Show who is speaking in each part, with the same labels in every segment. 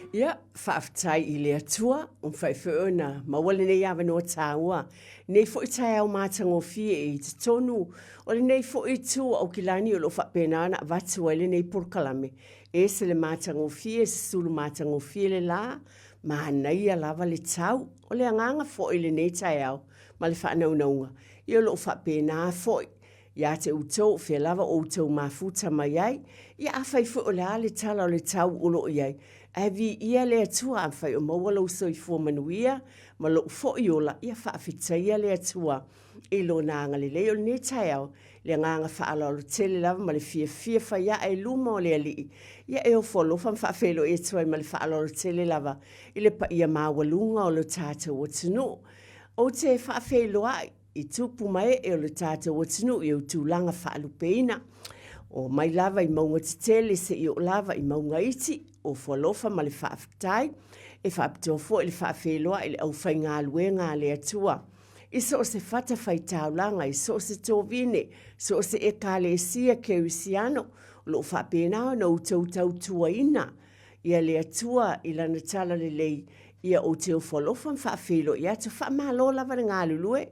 Speaker 1: Ia, faafetai i le Atua ua mafai foi ona maua lenei avanoa taua, lenei foi taeao matagofie i totonu o lenei foi itu o Aukilani o lo o faapena ona avatu ai lenei polokalame. E ese le matagofie, susulu matagofie le la, manaia lava le tau. O le agaga foi i lenei taeao ma le faanaunauga, ia o lo o faapena foi ia te outou o fea lava o outou mafuta mai ai. Ia afai foi o le a le tala o le tau o lo o i ai, ae viia le Atua afai o maua lou soifua manuia ma lou foi ola, ia faafetaia le Atua i Lona agalelei. O lenei taeao, le agaga faaaloalo tele lava ma le fiafia fai ae i luma o le Alii, ia e ofo alofa ma faafeiloai atu ai ma le faaaloalo tele lava i le paia maualuga o lo tatou atunuu. Ou te faafeiloai i tupu ma ee o le tatou atunuu i ou tulaga faalupeina. O mai lava i mauga tetele seia oo lava i mauga iti, ofo alofa ma le faafetai. E faapitoa foi le faafeiloai i le aufaigaluega a le Atua i so o se fatafaitaulaga, i so o se tovine, so o se Ekalesia Kerisiano, o lo o faapena ona outou tautuaina ia le Atua i Lana talalelei, ia ou te ofo alofa ma faafeiloai atu. Faamalo lava le galulue,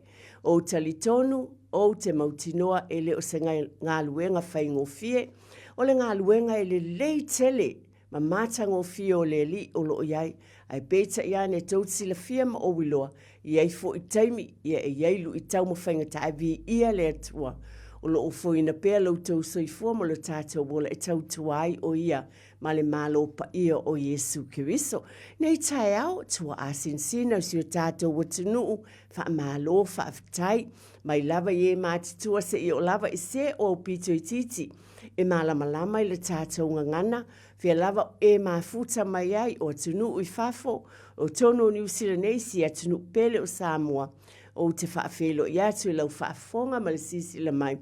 Speaker 1: ou talitonu, ou te mautinoa e le o se galuega faigofie. O le galuega e lelei tele ma matagofie o le Alii o lo o i ai. Ae peitai ane tou te silafia ma ou iloa, e i ai foi taimi, ia e i ai luitau ma faigata ae viia le Atua o lo o ofoina pea lo outou soifua ma lo tatou ola e tautua ai o Ia ma le Malo paia o Iesu Keriso. Nei taeao, tua asinasina o si o tatou atunuu, faamalo, faafetai. Mai lava i e matutua seia oo lava i se o aupito itiiti e malamalama i le tatou gagana, fea lava e mafuta mai ai o atunuu i fafo, o totonu o Niu Sila nei, si atunuu pele o Samoa. Ou te faafeiloai atu i lau faafofoga ma le silasila mai.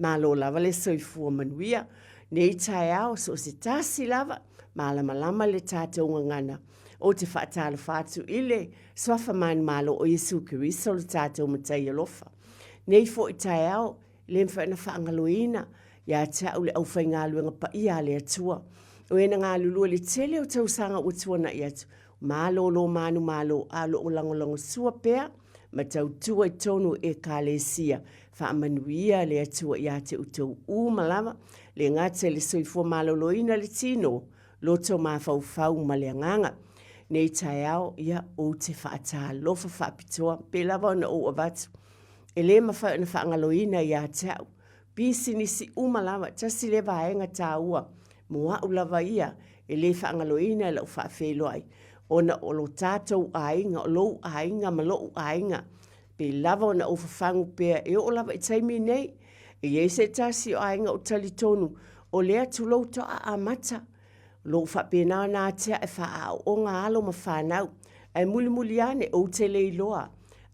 Speaker 1: Malo lava le soifua manuia. Nei taeao, so o se tasi lava, malamalama le tatou gagana. Ou te faatalofa atu i le Suafa manumalo o Iesu Keriso lo tatou Matai alofa. Nei foi taeao, e le mafai ona faagaloina ia te au le aufaigaluega paia a le Atua. O e na galulue i le tele o tausaga ua tuanai atu, malolo manumalo a o lo o lagolagosua pea ma tautua i totonu o Ekalesia. Faamanuia le Atua ia te outou uma lava, le gata i le soifua maloloina le tino, loto mafaufau ma le agaga. Nei taeao, ia, ou te faatalofa faapitoa, pei lava ona ou avatu, e le mafai ona faagaloina ia te au, pisinisi uma lava, tasi lea vaega taua mo au lava ia, e le faagaloina i lau faafeiloai, ona o lo tatou aiga, o lou aiga ma lou aiga, pei lava ona ou fafagu pea e oo lava i taimi nei. E i ai se tasi o aiga ou talitonu, o lea tulou toa amata, o lo o faapena ona atiae faaaooga alo ma fanau, ae mulimuli ane ou te le iloa,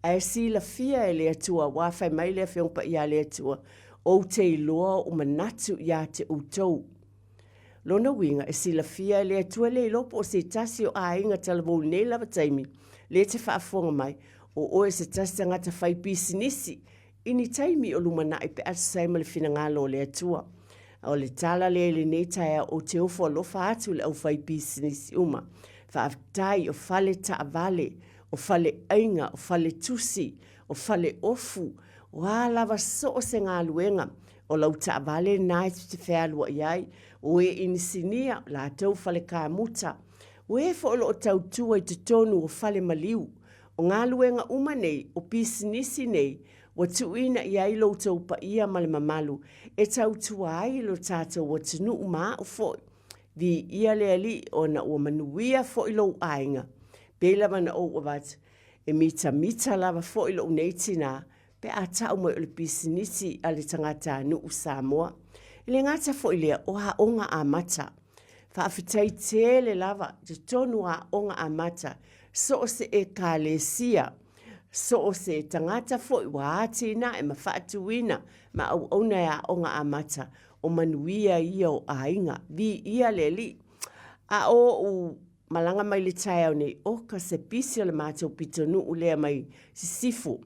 Speaker 1: ae silafia e le Atua, aua fai mai le Afioga Paia a le Atua, Ou te iloa ou manatu ia te outou. Lona uiga, e silafia e le Atua le iloa po o se tasi o aiga talavou i lenei lava taimi, lea e te faafofoga mai, o oe o se tasi tagata fai pisinisi, i ni taimi o lumanai pe a tusa ai ma le finagalo o le Atua. A o le tala lea i lenei taeao, ou te ofo alofa atu i le aufaipisinisi uma. Faafetai o fale taavale, o fale aiga, o fale tusi, o fale ofu, o a lava so o se galuega, o lau taavale lena e te fealuai ai, o e inisinia, o latou fale kamuta, o e foi o lo o tautua i totonu o fale maliu. O galuega uma nei, o pisinisi nei, ua tuuina i ai lo outou paia ma le mamalu e tautua ai i lo tatou atunuu ma au foi. Viia le Alii ona ua manuia foi lou aiga. Pei lava na ou avatu, e mitamita lava foi lou nei tinā pe a tau mai o le pisinisi a le tagatanuu Samoa. E le gata foi lea, o aoga amata. Faafetai tele lava i totonu o aoga amata, so o se Ekalesia, so o se tagata foi ua atinae ma faatuina ma auauna e aoga amata, o manuia ia o aiga. Viia le Alii. A o ou malaga mai le taeao nei, oka se pisi o le matou pitonuu lea mai Sisifo.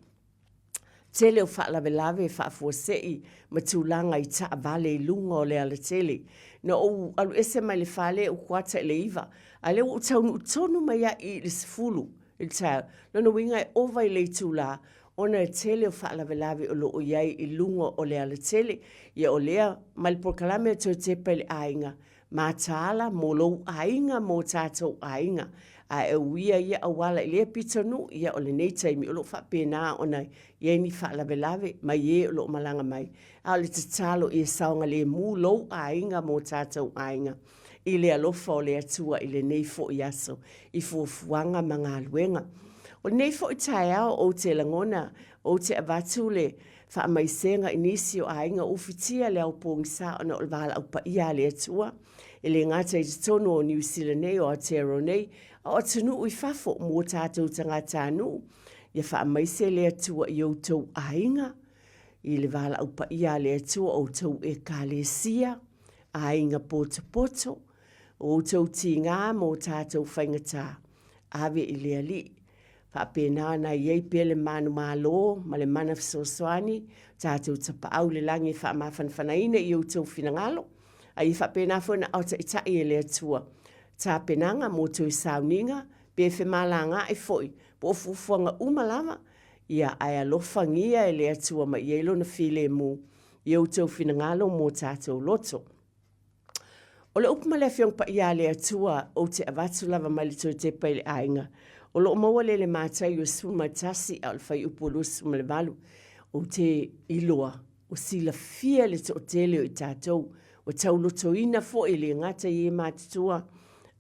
Speaker 1: Tele o faalavelave faafuasei ma tulaga i taavale i luga o le alatele. Na ou alu ese mai le fale ou kuata i le 9, a lea ua ou taunuu tonu mai ai i le 10 i le taeao. Lona uiga e ova i le itula ona e tele o faalavelave o lo o i ai i luga o le alatele. Ia o lea ma le polokalame a Toe Tepa i le Aiga, mataala mo lou aiga mo tatou aiga. A e uia ia auala i lea pitonuu, ia o lenei taimi o lo o faapena ona i ai ni faalavelave mai e o lo o malaga mai. A o le tatalo ia saogalemu lou aiga mo tatou aiga i le alofa o le Atua i lenei foi aso i fuafuaga ma galuega. O lenei foi taeao ou te lagona ou te avatu le faamaisega i nisi o aiga ufitia le ao pogisa ona o le valaau paia a le Atua, e le gata i totonu o Niu Sila nei, o Aotearoa nei, a o atunuu i fafo mo tatou tagatanuu. Ia faamaise le Atua i outou aiga, i le valaau paia a le Atua, o outou ekalesia, aiga potopoto, o outou tiga ma o tatou faigata, ave i le Alii. Faapena ona i ai pea le manumalo ma le mana fesoasoani, tatou tapaau i le lagi e faamafanafanaina i outou finagalo, a ia faapena foi ona aotaitai e le Atua tapenaga mo toe sauniga pe femalagaai foi po o fuafuaga uma lava, ia ae alofagia e le Atua ma i ai lona filemu i outou finagalo mo tatou loto. O le upu ma le Afioga Paia a le Atua ou te avatu lava mai le toe tepa i le aiga, o lo o maua lea i le Mataio 11 a o le fuaiupu 28, ou te iloa ua silafia le toatele o i tatou, ua taulotoina foi e le gata i e matutua,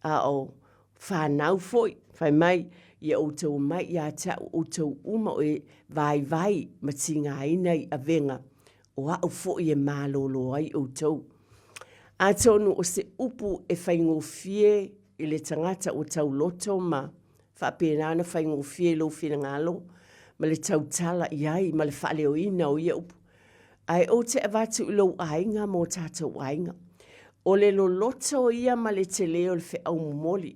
Speaker 1: a o fanau foi, fai mai, ia outou omai ia te au outou uma o e vaivai ma tigaina i avega, o au foi e malōlō ai outou. Atonu o se upu e faigofie i le tagata ua tauloto ma faapena ona faigofie i lou finagalo ma le tautala i ai ma le faaleoina o ia upu. Ae ou te avatu i lou aiga ma o tatou aiga. O le loloto ia ma le telē o le feau momoli.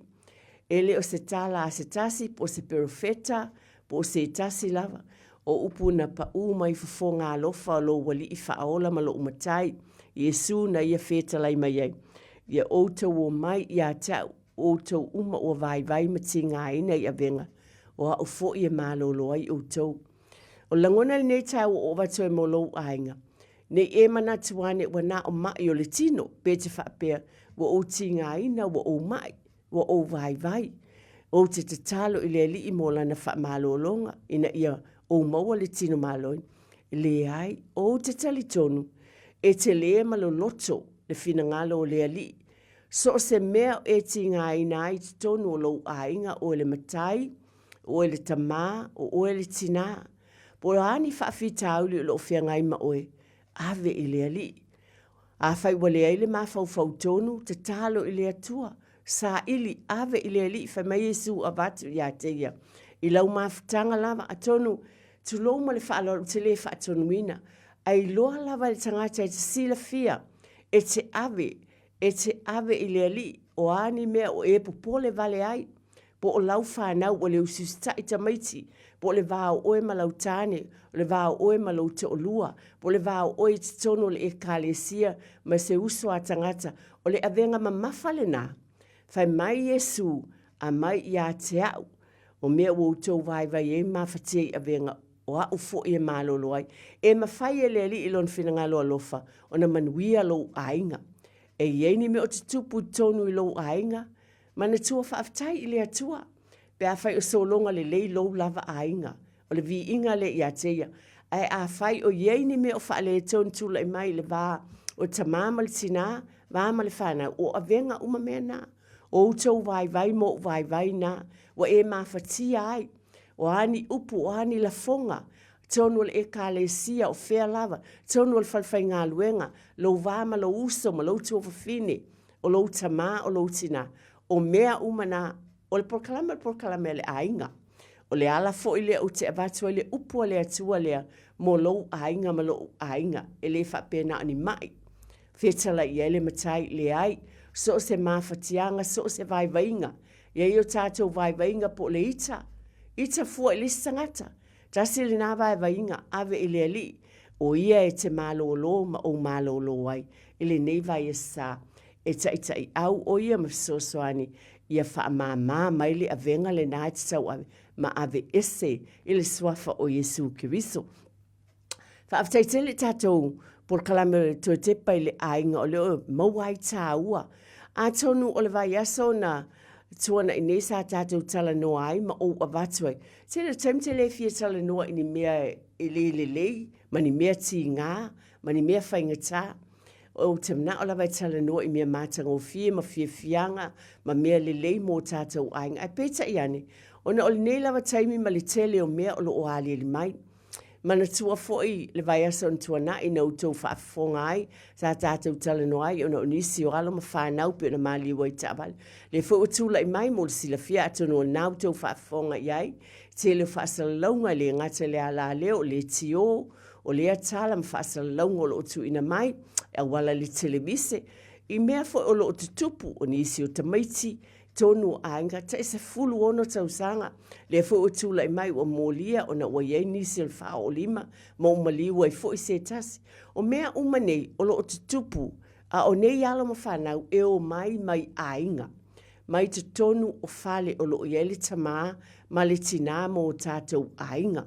Speaker 1: E le o se tala a se tasi po o se perofeta po o se tasi lava, o upu na paʻū mai fofoga alofa o lou Alii Faaola ma lou Matai, Iesu na ia fetalai mai ai, Ia outou omai ia te au, outou uma ua vaivai ma tigaina i avega, o au foi e malōlō ai outou. O le lagona lenei taeao ua ou avatu ai mo lou aiga, ne i e manatu ane ua na o maʻi o le tino, pe te faapea, ua ou tigaina, ua ou maʻi, ua ou vaivai. Ou te tatalo i le Alii mo lana faamalologa ina ia ou maua le tino maloina. Leai, ou te talitonu, e telē ma loloto le finagalo o le Alii. So o se mea o e tigaina ai i totonu o lou aiga, oe le matai, o oe le tamā, o oe le tinā, po o a ni faafitauli o lo o feagai ma oe, ave i le Alii. Afai ua leai le mafaufau tonu, tatalo i le Atua, saili, ave i le Alii, fai mai Iesu avatu ia te ia. I lau mafutaga lava, atonu, tulou ma le faaaloalo ou te le faatonuina, ae iloa lava e le tagata e te silafia, e te ave, e te ave i le Alii, o a ni mea o e popole vale ai, po o lau fanau ua le usiusitaʻi tamaiti, po o le va o oe ma lau tāne, o le va o oe ma lou toʻolua, po o le va o oe i totonu o le Ekalesia ma se uso a tagata, o le avega mamafa lenā. Fai mai Iesū, Amai ia te au, o mea ua outou vaivai ai ma mafatia i avega, o au foi e malolo ai. E mafai e le Alii i lona finagalo alofa ona manuia lou aiga. E i ai ni mea o tutupu i totonu i lou aiga, Manatua faafetai i le Atua pe afai o sologa lelei lou lava aiga, o le viiga lea ia te ia. Ae afai o i ai ni mea o faaletonu tulai mai i le va o le tamā ma le tinā, va ma le fanau, o avega uma mea na. O outou vaivai ma ou vaivai na, ua e mafatia ai. O a ni upu, o a ni lafoga, tonu o le Ekalesia, o fea lava, tonu o le falefaigaluega, lou va ma lou uso ma lou tuafafine, o lou tamā, o lou tinā, o mea uma na, o le polokalame o le polokalame a le aiga. O le ala foi lea ou te avatu ai le upu a le Atua lea mo lou aiga ma loʻu aiga, e le faapea na o ni maʻi. Fetalai i ai le matai, leai, so o se mafatiaga, so o se vaivaiga. E i ai o tatou vaivaiga po o le ita, ita fua i le isi tagata. Tasi lena vaevaiga ave i le Alii, o ia e te malōlō ma ou malōlō ai i lenei vaiaso sa e taʻitaʻiʻau ʻo ia ma fesoasoani ia faamāmā mai le avega lena e te tauave ma ave ese i le Suafa o Iesū Keriso. Faafetai tele i tatou polokalame o le Toe Tepa i le Aiga o lea o maua ai tāua. Atonu o le vaiaso na tuanaʻi nei sa tatou talanoa ai ma ou avatu ai. Tele o taimi te le fia talanoa i ni mea e le lelei ma ni mea tigā ma ni mea faigata. Ou te manao lava e talanoa i mea matagofie ma fiafiaga ma mea lelei mo tatou aiga. Ae peitai ane, ona o lenei lava taimi ma le tele o mea o lo o aliali mai. Manatua foi le vaiaso na tuanai na outou faafofoga ai, sa tatou talanoa ai ona o nisi o alo ma fanau pei ona maliu ai taavale. Lea foi ua tulai mai mo le silafia atonu o lena outou faafofoga i ai, tele o faasalalauga e le gata i le alaleo, o leitio, o lea tala ma faasalalauga o lo o tuuina mai e auala i le televise, i mea foi o lo o tutupu o nisi o tamaiti tonu o aiga tai 16 tausaga, lea foi ua tulai mai ua molia ona ua i ai nisi o le faaoolima ma ua maliu ai foi se tasi. O mea uma nei o lo o tutupu a o nei alo ma fanau e omai mai aiga, mai totonu o fale o lo o i ai le tamā ma le tinā ma o tatou aiga.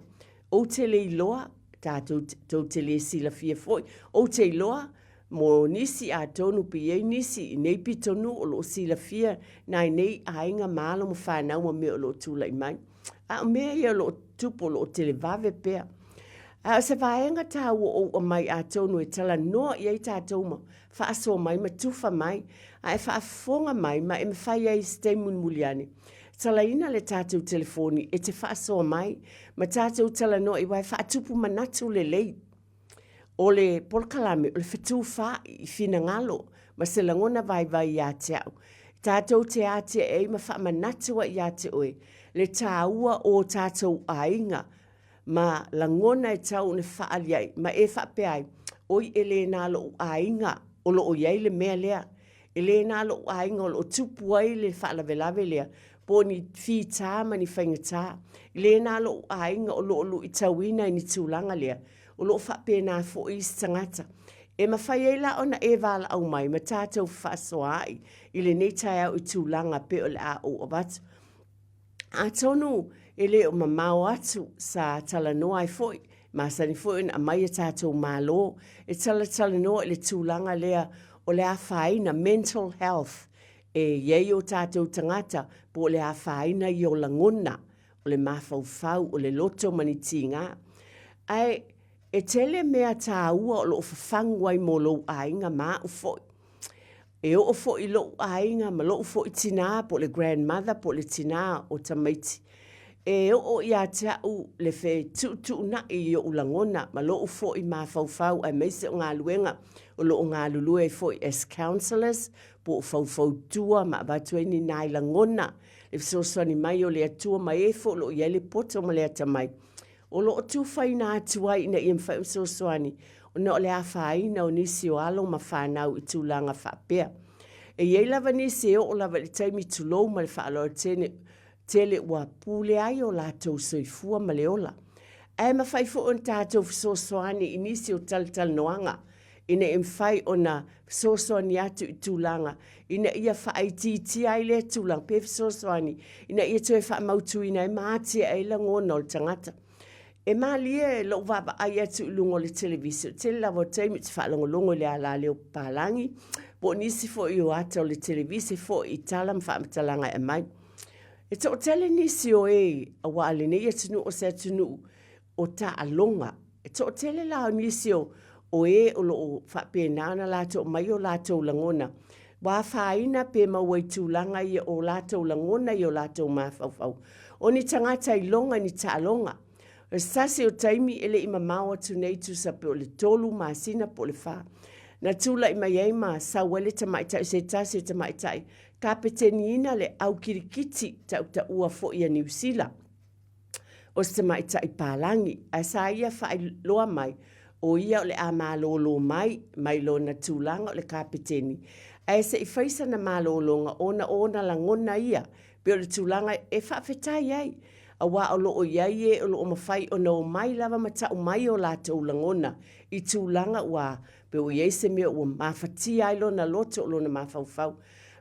Speaker 1: Ou te le iloa, tatou tou te le silafia foi, ou te iloa mo nisi atonu pe i ai nisi i nei pitonuu o lo o silafia nai nei aiga ma alo ma fanau ma mea o lo o tulai mai. A o mea ia o lo o tupu o lo o televave pea. A o se vaega tāua o ou aumai atonu e talanoa i ai tatou ma faasoa mai ma tufa mai, a e faafofoga mai ma e mafai ai i se taimi mulimuli ane, talaina le tatou telefoni e te faasoa mai ma tatou talanoa i aua e faatupu manatu lelei. O le polokalame o le fetufaai i finagalo ma se lagona vaivai ia te au. Tatou te atiae ai ma faamanatu ai ia te oe le taua o tatou aiga ma lagona e tau ona fefaalia'i ma e faapea ai, Oi, e le na lo'u aiga o lo o i ai le mea lea. E le na lo'u aiga o lo o tupu ai le faalavelave lea, po o ni fitā ma ni faigatā. E le na lo'u aiga o lo o luitauina i ni tulaga lea. O lo o faapena foi isi tagata. E mafai ai la ona e valaau mai ma tatou fefaasoaai i lenei taeao i tulaga pei o le a ou avatu. Atonu e le o mamao atu sa talanoa ai foi, masani foi ona aumai a tatou Malo e talatalanoa i le tulaga lea o le afaina, mental health, e i ai o tatou tagata po o le afaina ia o lagona, o le mafaufau, o le loto ma ni tiga. Ae e tele mea taua o lo o fafagu ai mo lou aiga ma au foi. E oo foi i lou aiga ma lou foi tinā po o le grandmother po o le tinā o tamaiti. E oo ia te au le fetuutuunai i ou lagona ma lou foi mafaufau aemaise o galuega o lo o galulue ai foi as counsellors po o faufautua ma avatu ai ni nai lagona le fesoasoani mai o le Atua ma e foi o lo o i ai le poto ma le atamai. O lo o tufaina atu ai ina ia mafai ona fesoasoani ona o le afaina o nisi o alo ma fanau i tulaga faapea. E i ai lava nisi e oo lava i le taimi tulou ma le faaaloalo tele, tele ua pule ai o latou soifua ma le ola. Ae mafai foi ona tatou fesoasoani i nisi o talatalanoaga ina ia mafai ona fesoasoani atu i tulaga ina ia faaitiitia ai lea tulaga pe fesoasoani ina ia toe faamautuina ai ma atiae ai lagona o le tagata. E malie lou vaavaai atu i luga o le televise, o le tele lava o taimi ou te faalogologo i le alaleo papalagi po o nisi foi o ata o le televise foi i tala ma faamatalaga e aumai. E toatele nisi o e aua lenei atunuu o se atunuu o taaloga. E toatele la o nisi o, o e o lo o faapena ona latou aumai o latou lagona, ua afaina pe maua i tulaga ia o latou lagona i o latou mafaufau. O ni tagata iloga i ni taaloga. O se tasi o taimi e le i mamao atu nei tusa pe o le tolu masina po o le fa, na tulai mai ai ma sau ai le tamaitai se tasi o tamaitai kapeteniina le au kirikiti tautaua foi a Niu Sila. o se tamaitai palagi, ae sa ia faailoa mai, o ia o le a malōlō mai, mai lona tulaga o le kapeteni, ae se i fai sana malōlōga ona o ona lagona ia, pei o le tulaga e faafetai ai. Auā o lo o i ai e o lo o mafai ona omai lava ma tau mai o latou lagona i tulaga ua pei ua i ai se mea ua mafatia ai lona loto o lona mafaufau.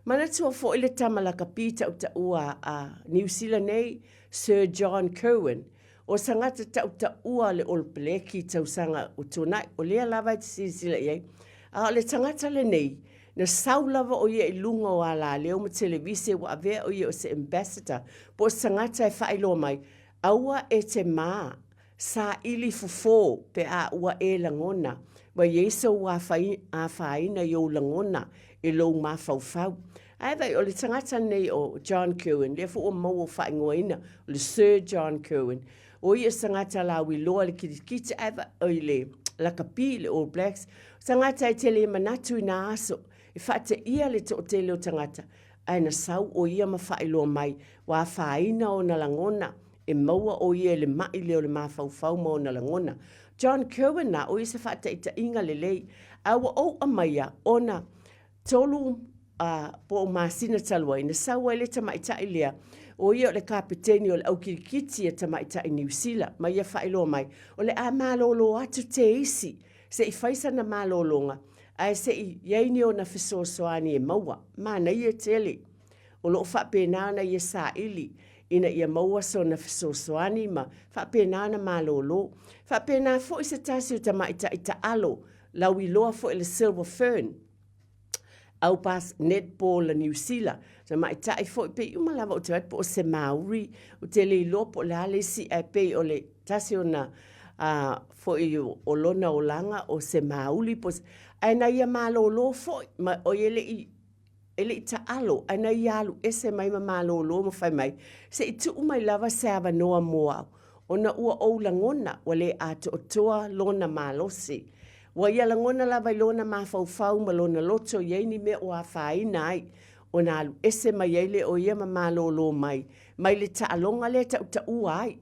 Speaker 1: Manatua foi le tama lakapi tautaua a Niu Sila nei, Sir John Kirwan, o sangata tautaua le Olopeleki i tausaga ua tuanai, o lea lava e te silasila i ai. A o le tagata lenei, na sau lava o ia i luga o alaleo ma televise ua avea o ia o se ambassador po o se tagata e faailoa mai, aua e te mā, saili fofo pe a ua e lagona ua i ai sou afaina i ou lagona i lou mafaufau. Ae vaai, o le tagata lenei o John Kirwan, lea foi ua maua ua faaigoaina, o le Sir John Kirwan, o ia se tagata lauiloa i le kilikiti, ae vaai, i le lakapi, le All Blacks, o se tagata e te le manatu i nā aso, e faateia le toatele o tagata, ae na sau o ia ma faailoa mai, ua afaina ona lagona, e maua o ia i le maʻi lea o le mafaufau ma ona lagona. John Kirwan la, o ia se faataitaiga lelei, ae ua ou aumaia ona 3 a po o masina talu ai, na sau ai le tamaitai lea, o ia o le kapeteni o le aukilikiti a tamaitai Niu Sila, ma ia faailoa mai, o le a malolo atu teisi se i fai sana malologa, ae se i i ai ni ona fesoasoani e maua. Manaia tele. O lo o faapena ona ia saili ina ia maua sona fesoasoani ma faapena ona malolo. Faapena foi se tasi o tamaitai taalo lauiloa foi le Silver Fern, au pas netball a Niu Sila, tamaitai foi pei uma lava ou te vaai atu po o se Māori, ou te le iloa po o le a le isi ae pei o le tasi ona foi o lona olaga o se Māori po o se, ae na ia malolo foi ma o ia le i e le i taalo, ae na ia alu ese mai ma malolo ma fai mai, Se i tuu mai lava se avanoa mo au, ona ua ou lagona ua le atoatoa lona malosi. Ua ia lagona lava i lona mafaufau ma lona loto i ai ni mea o afaina ai, ona alu ese mai ai lea o ia ma malolo mai, mai le taaloga lea e tautaua ai.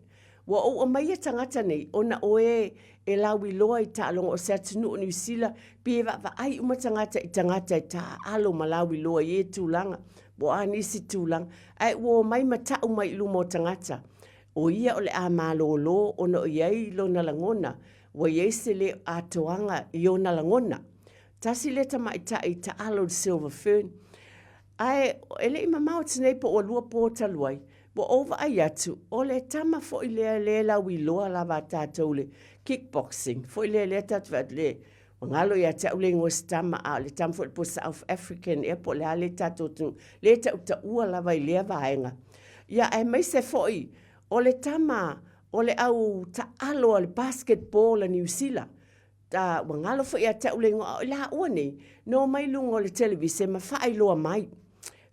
Speaker 1: Ua ou aumaia tagata nei, ona o e e lauiloa i taaloga o se atunuu o Niu Sila, pei e vaavaai uma tagata i tagata e taaalo ma lauiloa i ia tulaga, po o a nisi tulaga, ae ua omai ma tau mai i luma o tagata, o ia o le a malolo ona o i ai lona lagona, ua i ai se le atoaga i ona lagona. Tasi lea tamaitai taalo i le Silver Fern. Ae e le i mamao atu nei po ua lua po talu ai, ua ou vaai atu, o le tama foi lea le lauiloa lava a tatou le kickboxing foi lea lea tatou vaai atu le ua galo ia te au le igoa o se tama a o le tama foi po o South African ea po o le a le tatou atunuu le tautaua lava i lea vaega. Ia aemaise foi o le tama o le au taalo a le basketball a Niu Sila Ta, ua galo foi ia te au le igoa, a o i laua nei, na omai i luga o le televise ma faailoa mai.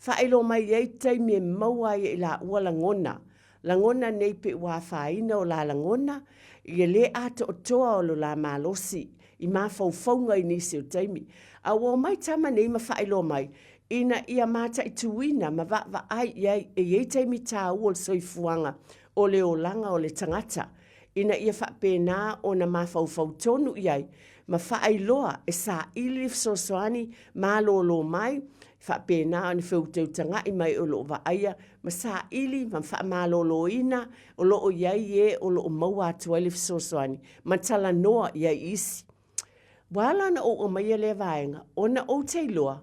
Speaker 1: Faailoa mai i ai taimi e maua ai e i laua lagona. Lagona nei pei ua afaina o la lagona, ia le atoatoa o lo la malosi i mafaufauga i nisi o taimi. A ua omai tama nei ma faailoa mai, ina ia mataituina ma vaavaai i ai e i ai taimi taua o le soifuaga o le olaga o le tagata. ina ia faapena ona mafaufau tonu i ai ma faailoa e saili le fesoasoani malōlō mai, faapena ona feutautagaʻi mai o lo o vaaia ma saili ma faamalōlōina o lo o i ai e o lo o maua atu ai le fesoasoani ma talanoa i ai i isi. Ua ala ona ou aumaia lea vaega ona ou te iloa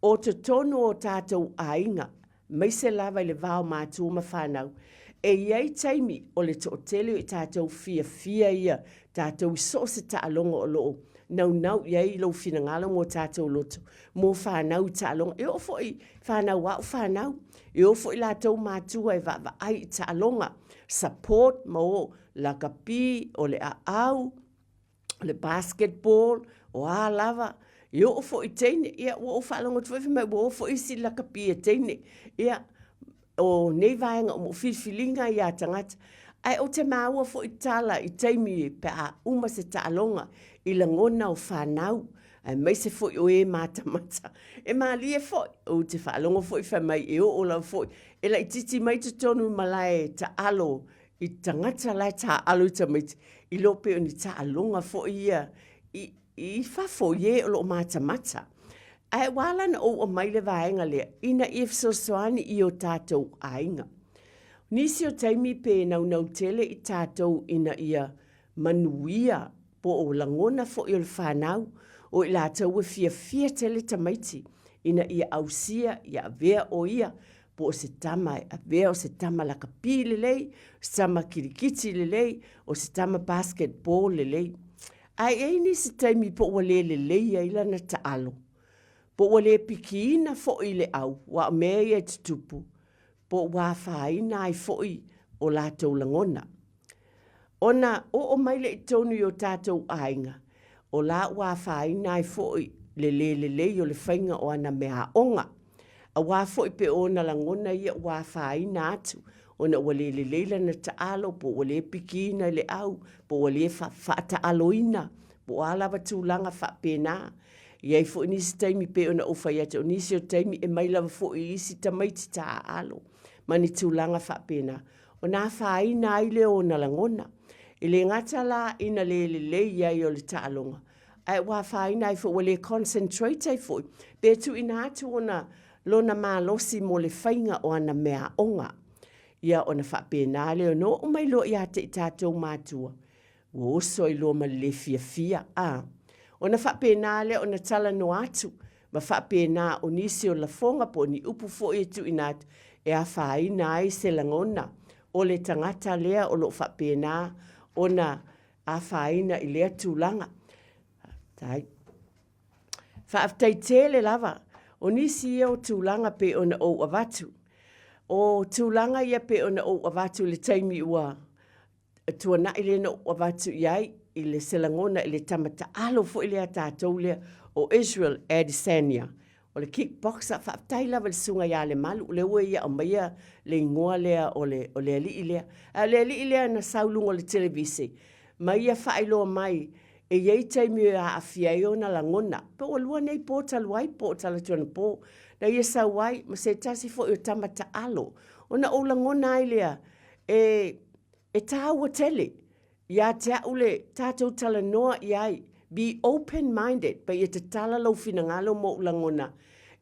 Speaker 1: o totonu o tatou aiga aemaise lava i le va o matua ma fanau. E i ai taimi o le toatele o i tatou fiafia ia tatou i so o se taaloga o lo o naunau i ai lou finagalo ma o tatou loto mo fanau i taaloga. E oo foi i fanau a au fanau, e o foi latou matua e vaavaai i taaloga, support ma o lakapi, o le aau, o le basketball, o a lava, e oo foi i teine, ia ua ou faalogo atu foi fai mai ua o foi isi lakapi a teine. Ia, o nei vaega uma, o filifiliga ia a tagata. Ae ou te maua foi tala i taimi pe a uma se taaloga i lagona o fanau, aemaise foi o e matamata. E malie foi, ou te faalogo foi fai mai e oo lava foi, e laitiiti mai totonu i malae taalo i tagata la e taaalo i tamaiti, i lo pei o ni taaloga foi ia i, i fafo i e o lo o matamata. Ae ua ala ona ou aumai le vaega lea, ina ia fesoasoani i o tatou aiga. Nisi o taimi pe naunau tele i tatou ina ia manuia po o lagona foi o le fanau, o i latou e fiafia tele tamaiti ina ia ausia, ia avea o ia po o se tama e avea o se tama lakapi lelei, o se tama kilikiti lelei, o se tama basketball lelei. Ae i ai nisi taimi po ua le lelei ai lana taalo, po ua le pikiina foi i le au, aua o mea ia e tutupu, po ua afaina ai foi o latou lagona. Ona oo mai lea i totonu i o tatou aiga, o la ua afaina ai foi le le lelei o le faiga o ana meaaoga. Aua foi pe o ona lagona ia ua afaina atu ona ua le lelei lana taalo po ua le pikiina i le au, po ua le faataaloina, po o a lava tulaga faapena. E i ai foi nisi taimi pei ona ou fai atu, o nisi o taimi e mai lava foi i isi tamaiti taaalo ma ni tulaga faapena, ona afaina ai lea o ona lagona. E le gata la ina le lelei ai o le taaloga, ae ua afaina ai foi, ua le concentrate ai foi, pe tuuina atu ona lona malosi mo le faiga o ana meaaoga. Ia ona faapena lea ona oo mai loa ia te i tatou matua, ua oso ai loa ma le le fiafia, a. Ona faapena lea ona talanoa atu ma faapena o nisi o lafoga po o ni upu foi e tuuina atu e afaina ai se lagona o le tagata lea o lo o faapena ona afaina i lea tulaga. Faafetai. Faafetai tele lava. O nisi ia o tulaga pei ona ou avatu. O tulaga ia pei ona ou avatu i le taimi ua tuanai lea na ou avatu i ai i le se lagona i le tama taalo foi lea a tatou lea o Israel Adesanya. O le kickboxer, faafetai lava i le susuga ia Lemalu, o lea ua ia aumaia le igoa lea o le, o le alii lea. A o le alii lea na sau i luga o le televise, ma ia faailoa mai e i ai taimi e aafia ai ona lagona. Po ua lua nei po talu ai, po o talaatu anapo, na ia sau ai ma se tasi foi o tama taalo. Ona ou lagona ai lea, e, e tāua tele ia te au le tatou talanoa i ai, be open minded, pa ia tatala lou finagalo ma ou lagona,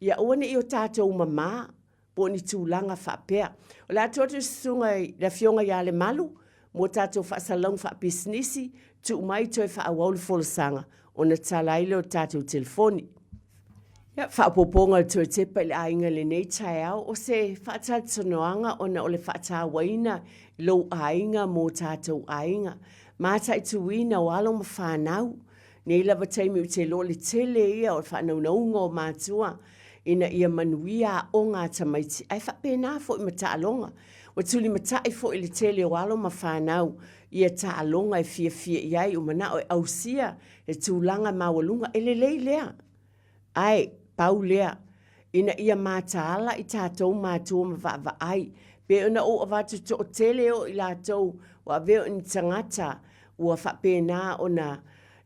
Speaker 1: ia aua ne i o tatou mamā po o ni tulaga faapea. O le a tuu atu i le susuga i le Afioga ia Lemalu mo tatou faasalalauga faapisinisi, tuu mai toe faaauau le folasaga ona tala ai lea o le tatou telefoni. Ia, faaopoopoga o le toe tepa i le aiga i lenei taeao, o se faatalatalanoaga ona o le faatauaina i lou aiga mo tatou aiga. Mataituina o alo ma fanau. Nei lava taimi ou te iloa o le tele ia o le faanaunauga o matua ina ia manuia aoga a tamaiti, ae faapena foi ma taaloga. Ua tulimatai foi le tele o alo ma fanau ia taaloga e fiafia i ai, ua manao e ausia le tulaga maualuga, e lelei lea. Ae, pau lea, ina ia mataala i tatou matua ma vaavaai, pei ona ou avatu toatele o i latou ua avea o ni tagata ua faapena ona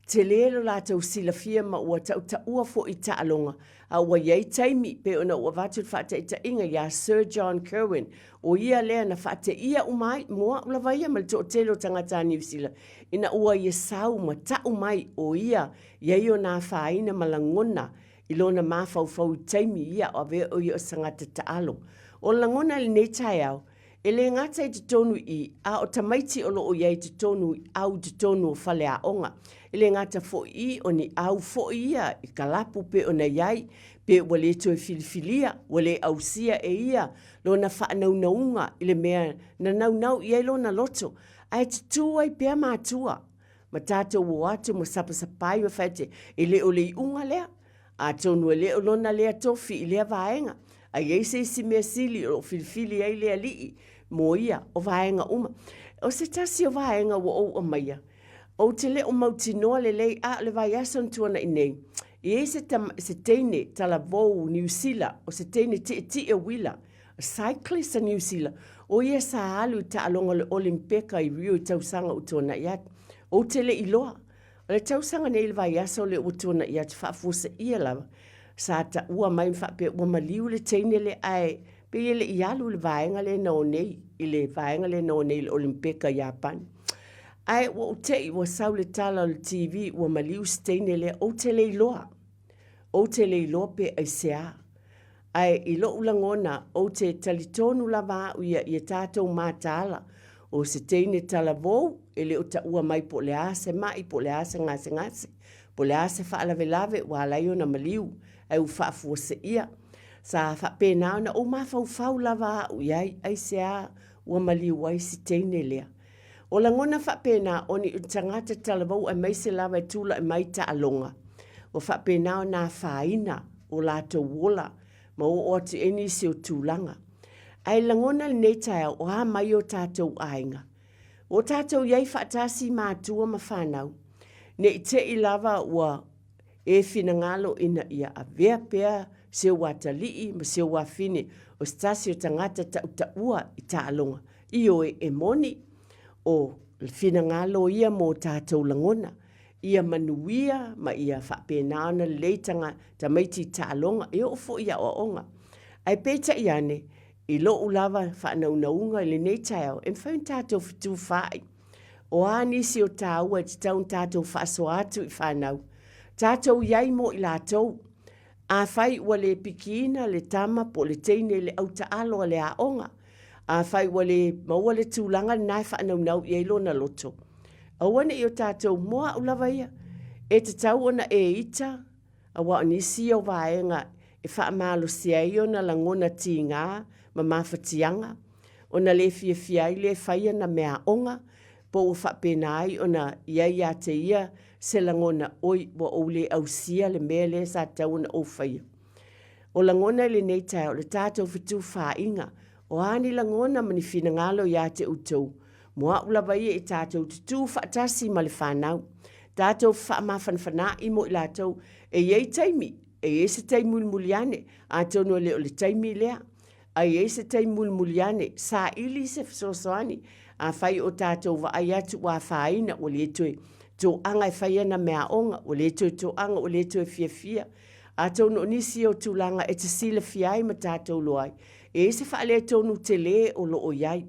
Speaker 1: tele lo latou silafia ma ua tautaua foi i taaloga, a ua i ai taimi, pei ona ou avatu le faataitaiga ia Sir John Kirwan, o ia lea na faateia uma ai, mo au lava ia ma le toatele o tagata a Niu Sila, ina ua ia sau ma tau mai o ia i ai ona afaina ma lagona i lona mafaufau i taimi ia o avea o ia o se tagata taalo. O le lagona i lenei taeao, e le gata i totonu i i, a o tamaiti o lo o i ai i totonu i au i totonu o faleaoga. E le gata foi i o ni au foi ia i kalapu pei ona i ai, pe ua le toe filifilia, ua le ausia e ia lona faanaunauga i le mea na naunau i ai lona loto, ae tutū ai pea matua ma tatou o atu ma sapasapai ma fai atu, e le o le iuga lea. Atonu e le o lona lea tofi i lea vaega, a i ai se isi mea sili o lo o filifili ai le Alii mo ia, o vaega uma. O se tasi o vaega ua ou aumaia, ou te le o mautinoa lelei, a o le vaiaso na tuanai nei, e i ai se, se teine talavou Niu Sila, o se teine tietie uila, a cyclist a Niu Sila, o ia sa alu i taaloga o le Olimpeka i Rio i tausaga ua tuanai atu. Ou te le iloa. O le tausaga nei i le vaiaso lea ua tuanai atu, faafuaseia lava, sa taua mai ma faapea ua maliu le teine lea, ae pei e le i alu i le vaega lea na o nei, i le vaega lea na o nei i le Olimpeka i Iapani. Ae ua ou te i ua sau le tala o le TV ua maliu si teine lea, ou te le iloa. Ou te le iloa pe aisea. Ae i loʻu lagona, ou te talitonu lava au ia ia tatou mataala, o se teine talavou e le o taua mai po o le a se maʻi, po o le a se gasegase, po o le a se faalavelave ua ala ai ona maliu, ae ua faafuaseia. Sa faapena ona ou mafaufau lava au i ai, aisea ua maliu ai si teine lea. O lagona faapena o ni tagata talavou aemaise lava e tulai mai taaloga, ua faapena ona afaina o latou ola ma oo atu i ai nisi o tulaga. Ae lagona lenei taeao o a mai o tatou aiga. Ua tatou i ai faatasi matua ma fanau, ne i te i lava ua e finagalo ina ia avea pea si ou atalii ma si ou afine o se tasi o tagata tautaua i taaloga. Ioe, e moni, o le finagalo ia mo tatou lagona, ia manuia ma ia faapena ona lelei taga, tamaiti i taaloga, e oo foi i aoaoga. Ae peitai ane, i lou lava faanaunauga i lenei taeao, e mafai ona tatou fetufaai. O a nisi o tāua e tatau ona tatou faasoa atu i fanau, tatou i ai mo i latou. Afai ua le pikiina le tama po o le teine i le autaalo a le aoga, afai ua le maua le tulaga lena e faanaunau i ai lona loto, aua ne i o tatou mo au lava ia. E tatau ona e ita, aua o nisi ia o vaega e faamalosia ai ona lagona tiga ma mafatiaga, ona le fiafia ai lea e fai ana meaaoga, po ua faapena ai ona i ai ia te ia se lagona, Oi, ua ou le ausia le mea lea sa tatau ona ou faia. O lagona i lenei taeao, o le tatou fetufaaiga, o a ni lagona ma ni finagalo ia te outou, mo au lava ia i tatou tutū faatasi ma le fanau, tatou faamafanafanaai mo i latou, e i ai taimi, e i ai se taimi mulimuli ane, atonu e le o le taimi lea, A i ai se taimi mulimuli ane, saili se fesoasoani. Afai o tatou vaai atu ua afaina, ua le toe toaga e fai ana meaaoga, ua le toe toaga, ua le toe fiafia. Atonu o nisi ia o tulaga e te silafia ai ma tatou iloa ai, e i ai se faaletonu tele o lo o i ai.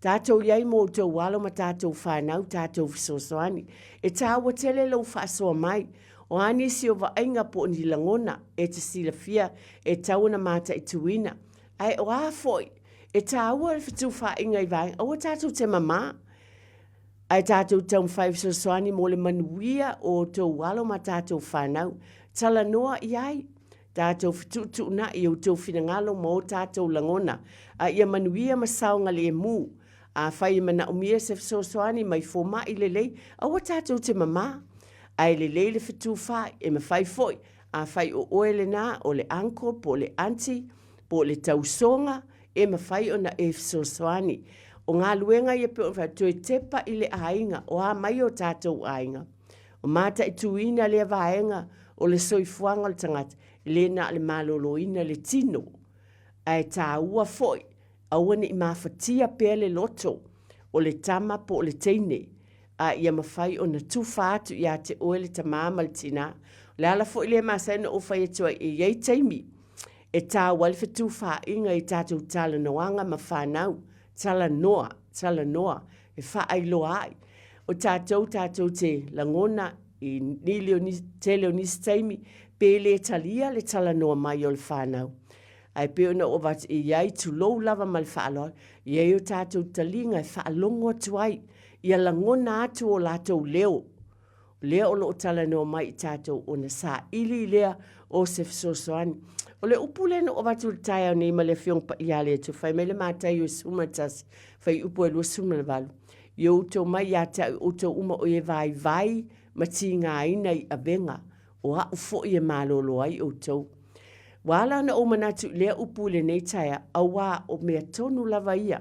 Speaker 1: Tatou i ai mo outou alo ma tatou fanau tatou fesoasoani. E tāua tele lou faasoa mai. O a nisi o vaaiga po o ni lagona e te silafia e tatau ona mataituina. Ae o a foi, e tāua le fetufaaiga i vaega, aua tatou te mamā. Ae tatou taumafai e fesoasoani mo le manuia o outou alo ma tatou fanau. Talanoa i ai. Tatou fetuutuunai i outou finagalo ma o tatou lagona, a ia manuia ma saogalemu. Afai e manaomia se fesoasoani mai fomai lelei, aua tatou te mamā. Ae lelei le fetufaai, e mafai foi, afai o oe lena, o le uncle po o le aunty, po o le tausoga, e mafai ona e fesoasoani. O galuega ia pei ona fai atu, toe tepa i le aiga, o a mai o tatou aiga. O mataituina lea vaega o le soifuaga o le tagata, e le na o le maloloina le tino, ae taua foi, aua ne i mafatia pea le loto o le tama po o le teine, a ia mafai ona tufa atu ia te oe le tamā ma le tinā. O le ala foi lea e masani ona ou fai atu ai, e i ai taimi e taua ai le fetufaaiga i tatou talanoaga ma fanau, talanoa, talanoa, e faailoa ai. O tatou, tatou te lagona i nili o nisi, tele o nisi taimi, pe le talia le talanoa mai o le fanau. Ae pei ona ou avatu, e i ai, tulou lava ma le faaaloalo, e i ai o tatou taliga e faalogo atu ai, ia lagona atu o latou leo, lea o lo o talanoa mai i tatou ona saili lea o se fesoasoani. O le upu lea na ou avatu i le taeao nei ma le Afioga Paia a le Atua, fai mai le Mataio 11, fuaiupu e 28, Ia outou mai ia te au outou uma o e vaivai ma tigaina i avega, o au foi e malolo ai outou. Ua ala ona ou manatu i lea upu i lenei taeao, auā o mea tonu lava ia,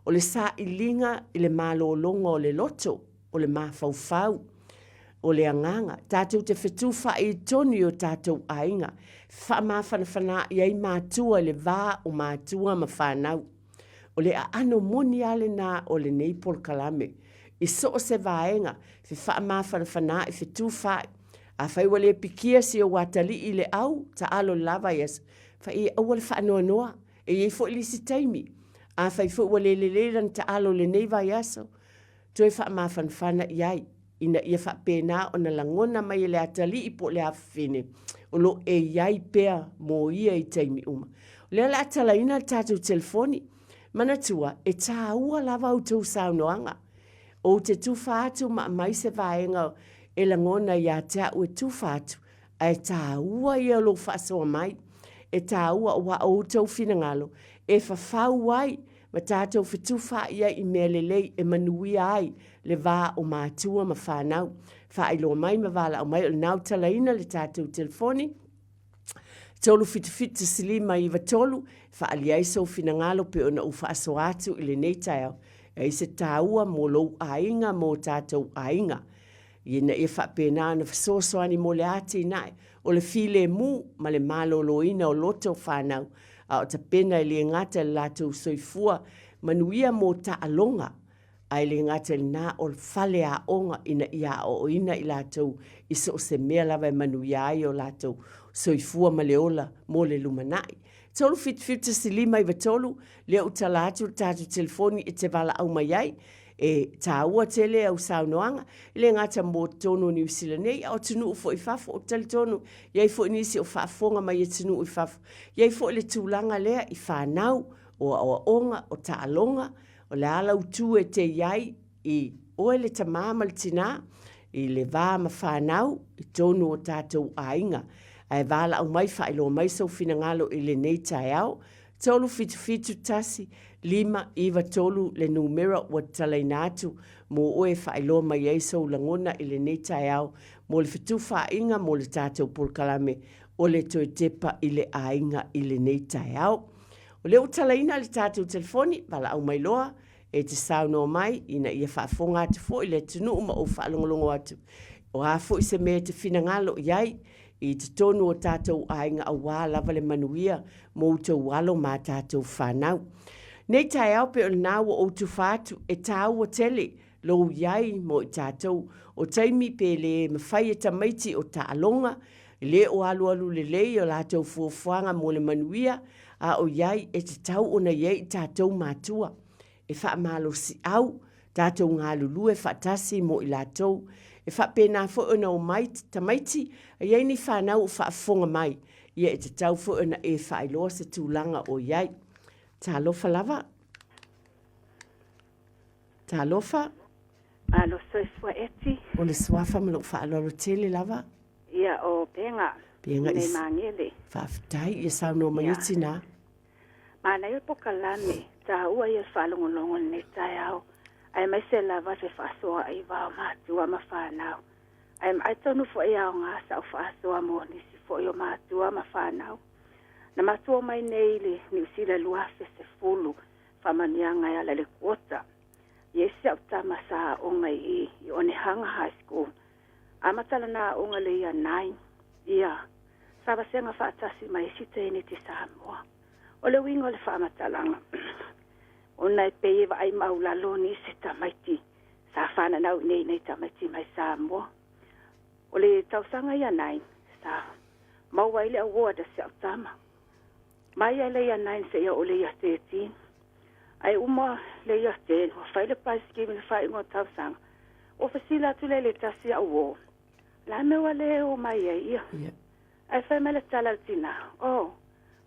Speaker 1: o le sailiga i le malologa o le loto, o le mafaufau, o le agaga, tatou te fetufaai tonu i o tatou aiga, faamafanafanaai ai matua i le va o matua ma fanau. O le aano moni lava lena o lenei polokalame. I so o se vaega, fefaamafanafanaai, fetufaai. Afai ua le pikia si ou atalii i le au, taalo lava i aso, fai i ai, aua le faanoanoa, e i ai foi le isi taimi. Afai foi ua le lelei lana taalo i lenei vaiaso, toe faamafanafana i ai, ina ia faapena ona lagona mai e le atalii po o le afafine, O lo o e i ai pea mo ia i taimi uma. O lea o le a talaina le tatou telefoni. Manatua, e tāua lava a outou saunoaga. Ou te tufa atu ma aumai se vaega e lagona ia te au e tufa atu, ae tāua ia o lou faasoa mai. E tāua aua o outou finagalo e fafau ai ma tatou fetufaai ai i mea lelei e manuia ai le va o matua ma fanau. Faailoa mai ma valaau mai o lena ua talaina le tatou telefoni 377 1593 e faaalia ai sou finagalo pei ona ou faasoa atu i lenei taeao. E ai se taua mo lou aiga mo tatou aiga. Ina ia faapena ona fesoasoani mo le atinae o le filemu ma le maloloina o loto o fanau, a o tapena e le gata i le latou soifua manuia mo taaloga, ae le gata i lena o faleaoga ina ia aoaoina i latou i so o se mea lava e manuia ai o latou soifua ma le ola mo le lumanai. 377 1593, lea ua tala atu le tatou telefoni e te valaau mai ai. E tāua tele au saunoaga, e le gata mo totonu o Niu Sila nei, a o atunuu foi i fafo. Ou te talitonu, e i ai foi nisi o faafofoga mai atunuu i fafo. E i ai foi le tulaga lea i fanau, o aoaoga, o taaloga, o le a lau tu e te i ai i oe le tamā ma le tinā, i le va ma fanau i totonu o tatou aiga. Ae valaau mai, faailoa mai sou finagalo i lenei taeao. 3 7 7 1 5 9 3 le numera ua tatalaina atu mo oe e faailoa mai ai sou lagona i lenei taeao mo le fetufaaiga mo le tatou polokalame o le Toe Tepa i le Aiga i lenei taeao. O lea ua talaina le tatou telefoni, valaau mai loa e te saunoa mai ina ia faafofoga atu foi le atunuu ma ou faalogologo atu o a foi se mea e te finagalo i ai i totonu o tatou aiga aua lava le manuia mo outou alo ma a tatou fanau. Nei taeao pei o lena ua ou tufa atu e tāua tele lou i ai mo i tatou. O taimi pe le mafai e tamaiti o taaloga, le o alualu lelei o latou fuafuaga mo le manuia, a o i ai e tatau ona i ai i tatou matua e faamalosiau tatou galulue faatasi mo i latou. E faapena foi ona omai tamaiti a i ai ni fanau o faafofoga mai, ia e tatau foi ona e faailoa se tulaga o i ai. Talofa lava. Talofa.
Speaker 2: Alo soifua Eti.
Speaker 1: O le suafa ma lou faaaloalo tele lava.
Speaker 2: Ia o Pega.
Speaker 1: Pega
Speaker 2: i Magele.
Speaker 1: Faafetai, ia saunoa mai e tinā.
Speaker 2: Manaia le polokalame, taua ia le faalogologo i lenei taeao, aemaise lava le fefaasoaai va o matua ma fanau. Ae atonu foi e aoga sau faasoa mo nisi foi o matua ma fanau. Na matou omai nei i le Niu Sila 2010, faamanuiaga e ala i le quota. E i ai si au tama sa aoga i i i Onehunga High School. Amata lana aoga i le Year 9, ia, sa vasega faatasi ma isi teineiti Samoa. O le uiga o le faamatalaga, ona e pei e vaai maualalo nisi tamaiti sa fananau i nei nei tamaiti mai Samoa. O le tausaga Year 9 sa maua ai le award a si au tama. Mai ai le Year 9 seia oo i le Year 13. Ae uma le Year 10, ua fai le prize giving i le faaiuga o tausaga. Ua fesili atu lea i le tasi au uo, o le a mea ua le o mai ai ia? Ae fai mai le tala a le tinā, oh,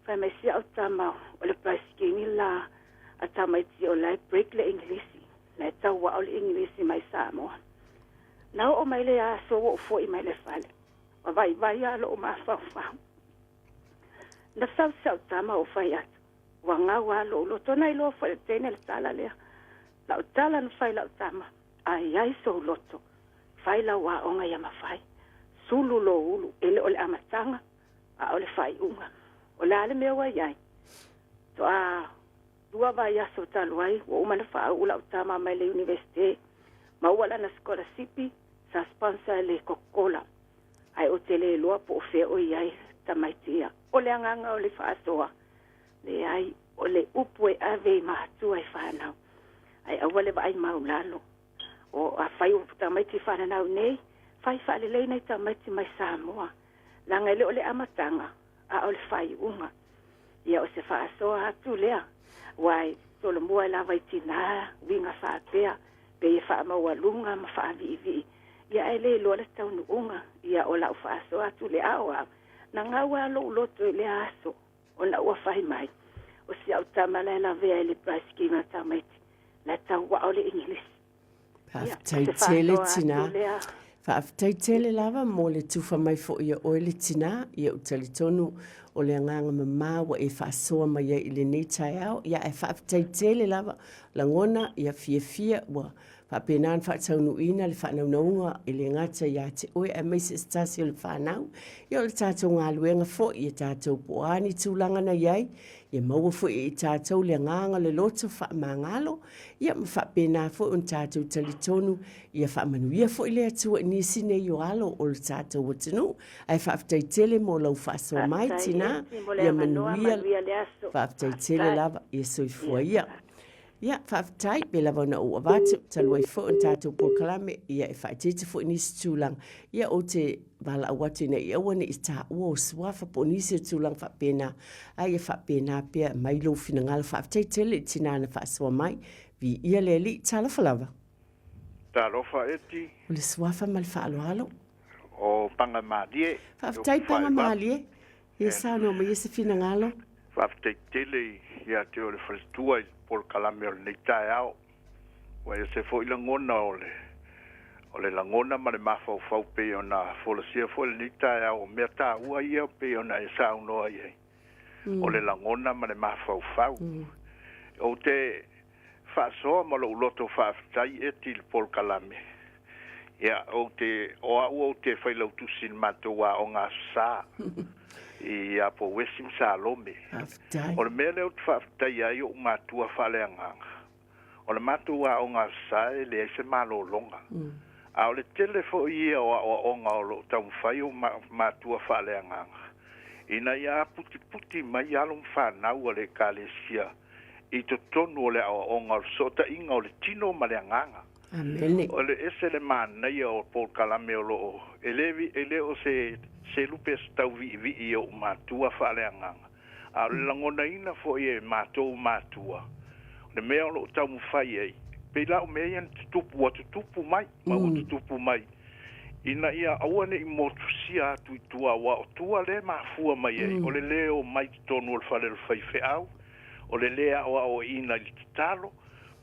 Speaker 2: fai mai si au tama o le prize giving la a tamaiti o la e break le Englisi, la e tauao le Englisi mai Samoa. Na oo mai le aso ua ou foi mai le fale, ua vaivai lava lou mafaufau. Na sau si au tama ou fai atu, ua gau lava lou loto. Na iloa foi e le teine le tala lea. Lau tala na fai i lau tama, a i ai sou loto, fai lau aoga ia mafai. Sulu lou ulu, e le o le amataga, a o le faaiuga. O le a le mea ua i ai? Toa 2 vaiaso talu ai, ua uma ona faauu lau tama mai le Iunivesite, maua lana sikolasipi, sa sponsor e le Coca-Cola. Ae ou te le iloa po o fea o i ai tamaiti ia. O le agaga o le faasoa, leai, o le upu e ave i matua e fanau, ae aua le vaai maulalo. O afai o tamaiti fananau nei, fai faalelei nai tamaiti mai Samoa, leaga e le o le amataga, a o le faaiuga. Ia o se faasoa atu lea, aua e solomua lava i tinā uiga faapea, pei e faamaualuga ma faaviivii, ia ae le iloa le taunuuga. Ia o lau faasoa atu lea, a o au, Na gau lava lou loto i lea aso ona ua fai mai, o si au tama la e lavea i le baesikili ma tamaiti, la e tauao le Igilisi. Ia,
Speaker 1: Faafetai
Speaker 2: se
Speaker 1: tele
Speaker 2: faasoa atu
Speaker 1: tinā.
Speaker 2: lea.
Speaker 1: Faafetai tele lava mo le tufa mai foi ia oe le tinā. Ia ou talitonu o le agaga mama ua e faasoa mai ai i lenei taeao. Ia ae faafetai tele lava, lagona ia fiafia ua faapena ona faataunuuina le faanaunauga e le gata ia te oe aemaise se tasi o le fanau. Ia o le tatou galuega foi ia tatou po o a ni tulaga na i ai, ia maua foi e i tatou le agaga o le loto faamagalo, ia ma faapena foi ona tatou talitonu ia faamanuia foi le Atua i nisi nei o alo o le tatou atunuu. Ae faafetai tele mo lau faasoa mai,
Speaker 2: Faafetai
Speaker 1: tinā,
Speaker 2: Eti mo le
Speaker 1: ia
Speaker 2: avanoa,
Speaker 1: manuia,
Speaker 2: manuia le aso.
Speaker 1: faafetai tele
Speaker 2: Faafetai.
Speaker 1: lava, ia soifua
Speaker 2: Ia.
Speaker 1: ia. Ia, faafetai, pei lava ona ou avatu, talu ai foi o le tatou polokalame, ia e faaeteete foi nisi tulaga, ia ou te valaau atu ina ia aua ne i taua o suafa po o nisi o tulaga faapena, a ia faapena pea mai lou finagalo. Faafetai tele i le tinā na faasoa mai. Viia le Alii. Talofa lava.
Speaker 3: Talofa Eti.
Speaker 1: O le suafa ma le faaaloalo.
Speaker 3: O Pagamalie.
Speaker 1: Faafetai Pagamalie. Ia saunoa mai ia se finagalo.
Speaker 3: Faafetai tele ia te oe le faletua i le polokalame o lenei taeao. Ua ese foi lagona o le o le lagona ma le mafaufau pei ona folasia foi lenei taeao o mea taua ia pei ona e saunoa i ai. O le lagona ma le mafaufau. Ou te faasoa ma lou loto faafetai Eti i le polokalame. Ia, ou te, o au ou te failautusi i le matou aoga Aso Sa i Apouesi ma Salome.
Speaker 1: Faafetai.
Speaker 3: O le mea lea ou te faafetaia ai ou matua faaleagaga, o le matou aoga Aso Sa e leai se malologa. A o le tele foi ia o aoaoga o lo o taumafai ou matua faaleagaga ina ia aputiputi mai alo ma fanau a le Ekalesia i totonu o le aoaoga o le fesootaiga o le tino ma le agaga.
Speaker 1: Amene.
Speaker 3: O le ese le manaia o polokalame o lo o, e le, e le o se selu pe se tauviivii i ou matua faaleagaga, a o le lagonaina foi e matou matua, o le mea o lo o taumafai ai, pei la o mea ia na tutupu, ua tutupu mai, ma ua tutupu mai, ina ia aua ne i motusia atu i tua, aua o tua lea e mafua mai ai, o le lē omai i totonu o le fale o le faifeau, o le lē aoaoina i le tatalo,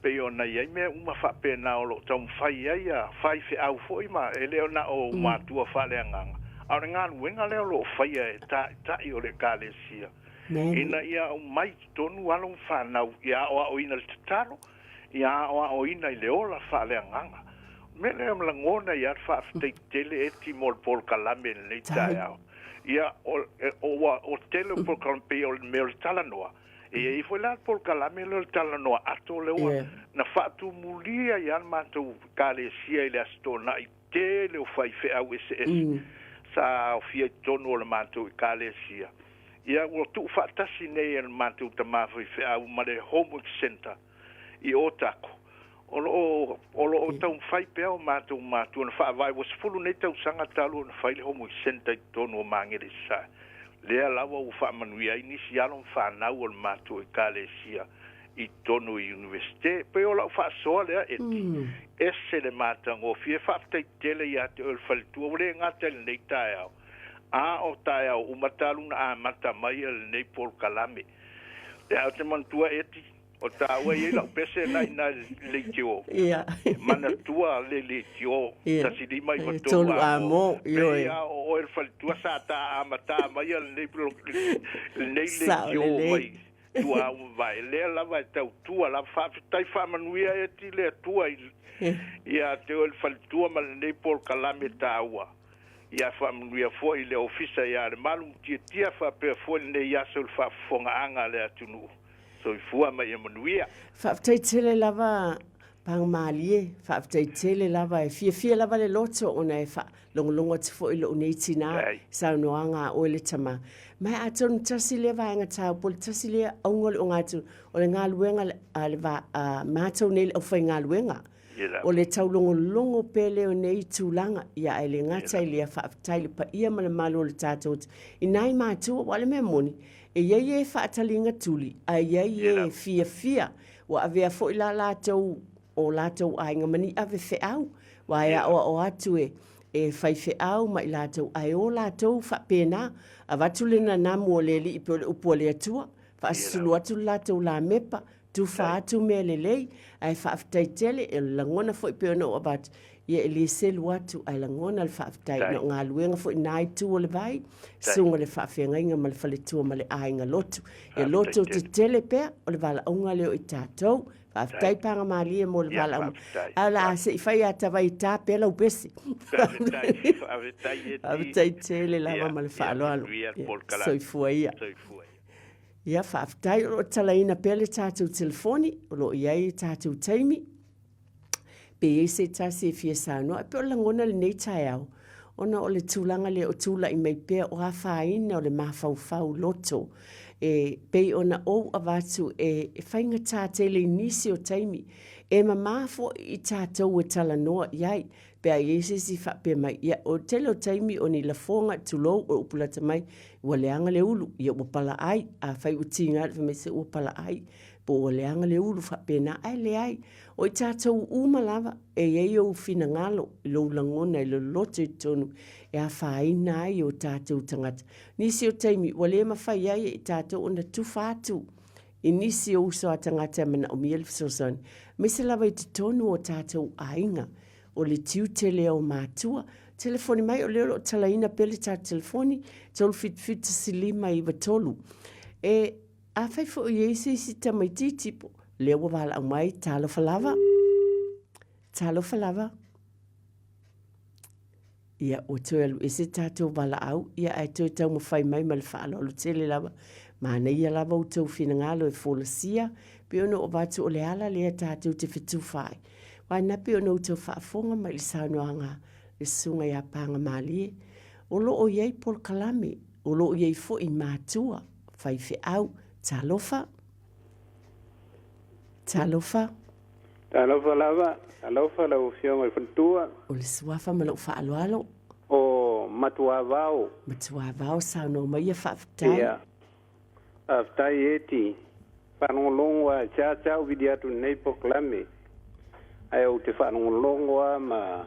Speaker 3: pei ona i ai mea uma faapena o lo o taumafai ai a faifeau foi ma e le o na o matua faaleagaga, a o le galuega lea o lo o faia e taitai o le Ekalesia ina ia aumai i totonu alo ma fanau ia aoaoina i le tatalo, ia aoaoina i le ola faaleagaga. O le mea lea e lagona ai lava le faafetai tele Eti mo le polokalame i lenei taeao. Ia, o, o, o tele o polokalame pei o le mea o le talanoa, E i ai foi la le polokalame lea o le talanoa ato lea ua na faatumulia ai lava le matou Ekalesia i le Aso Toonai tele o faifeau eseese sa aofia i totonu o le matou Ekalesia. Ia ua tuufaatasi nei e le matou tama faifeau ma le Homework Centre i Ōtako. O lo o, o lo o taumafai pea o matou matua na faavae, ua 10 nei tausaga talu ona fai le Homework Centre i totonu o Magele i Sasae. Lea lava ua faamanuia ai nisi alo ma fanau o le matou Ekalesia i totonu i Iunivesite. Pei o lau faasoa lea, Eti, ese le matagofie. Faafetai tele ia te oe le faletua, ua le gata i lenei taeao, a o taeao uma talu na amata mai lenei polokalame. Lea ou te manatua, Eti, O taua e i ai lau pese na i ina i le leitio.
Speaker 1: Ia.
Speaker 3: Manatua le leitio.
Speaker 1: Ia.
Speaker 3: 153
Speaker 1: Tolu amo.
Speaker 3: Pei a o oe le faletua sa ta amata mai lenei lenei
Speaker 1: Sao
Speaker 3: leitio
Speaker 1: lelei.
Speaker 3: mai tua au mavae. Lea lava e tautua lava. Faafetai faamanuia e ti le Atua i ia te oe le faletua ma lenei polokalame taua. Ia faamanuia foi le ofisa ia Lemalu ma Tiatia faapea foi lenei aso i le faafofogaaga a le atunuu. Soifua ma ia manuia.
Speaker 1: Faafetai tele lava Pagamalie, faafetai tele lava, e fiafia lava le loto ona e faalogologo atu foi i lou nei tinā i saunoaga a oe le tama. Ma atonu tasi lea vaega taua po o le tasi lea auga o le ogatotonu, o le galuega a le va, a matou nei le aufaigaluega. O le taulogologo pea lea o nei tulaga, ia ae le gata i lea, faafetai i le paia ma le mamalu o le tatou i nai matua, aua o le mea moni, e i ai e faataliga tuli, ae i ai e fiafia, ua avea foi la latou o latou aiga ma ni ave feau, aua e aoao atu e e faifeau ma i latou ae o latou faapena, avatu le nanamu o le Alii pei o le upu a le Atua, faasusulu atu le latou lamepa, tufa atu mea lelei, ae faafetai tele, o le lagona foi pei ona ou avatu, ia e le selu atu ae lagona le faafetai ona o galuega foi na itu o le vai, susuga le faafeagaiga ma le faletua ma le aiga lotu. Ia loto tetele pea o le valaauga lea o i tatou. Faafetai Paga Malie mo le valaauga. Ae o le a se i fai a tavai ta pea lau pese. Faafetai tele lava ma le faaaloalo. Soifua ia. Ia faafetai o lo o talaina pea le tatou telefoni, o lo o i ai tatou taimi. Pe i ai se tasi e fia saunoa, e pei o le lagona lenei taeao, ona o le tulaga lea o tulai mai pea o afaina o le mafaufau loto, e pei ona ou avatu e faigata tele i nisi o taimi, e mama foi i tatou e talanoa i ai, pe a i ai se isi faapea mai, ia, o le tele o taimi o ni lafoga, tulou, o upu lata mai, ua leaga le ulu, ia ua palaai, afai ua tiga, fai mai se ua palaai, po ua leaga le ulu faapena, ae leai. O i tatou uma lava e i ai ou finagalo i lou lagona i le loto i totonu e afaina ai o tatou tagata. Nisi o taimi ua le mafai ai e i tatou ona tufa atu i nisi o uso a tagata e manaomia le fesoasoani, aemaise lava i totonu o tatou aiga. O le tiute lea o matua. Telefoni mai, o lea o lo o talaina pea le tatou telefoni, 377 15 93. E Afai foi e i ai se isi tamaitiiti po lea ua valaau mai, talofa lava. Talofa lava. Ia, ua toe alu ese tatou valaau, ia ae toe taumafai mai ma le faaaloalo tele lava. Manaia lava outou finagalo e folasia, pei ona ou avatu o le ala lea tatou te fetufa ai. Aua na pei ona outou faafofoga mai i le saunoaga a le Susuga ia Pagamalie, o lo o i ai polokalame, o lo o i ai foi matua, faifeau. Talofa. Talofa.
Speaker 4: Talofa lava, talofa lau Afioga i le Faletua.
Speaker 1: O le suafa ma lou faaaloalo.
Speaker 4: O Matuavao.
Speaker 1: Matuavao, saunoa mai ia faafetai.
Speaker 4: Ia, faafetai Eti. Faalogologo lava, e seasea ou vili atu i lenei polokalame, ae ou te faalogologo lava ma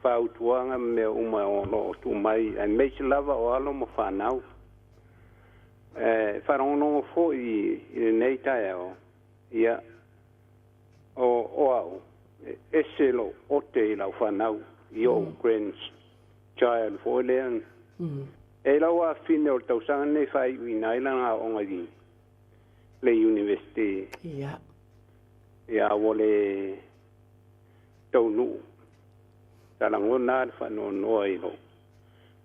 Speaker 4: fautuaga ma mea uma o lo o tuu mai, aemaise lava o alo ma fanau. E faalogologo foi i lenei taeao, ia, o, o au, e ese lou ote i lau fanau, i ou grandchild foi lea. E i lau afafine o le tausaga lenei e faaiuina ai lana aoga i le University.
Speaker 1: Ia.
Speaker 4: Ia, ua le taunuu. Sa lagona lava le faanoanoa i lou,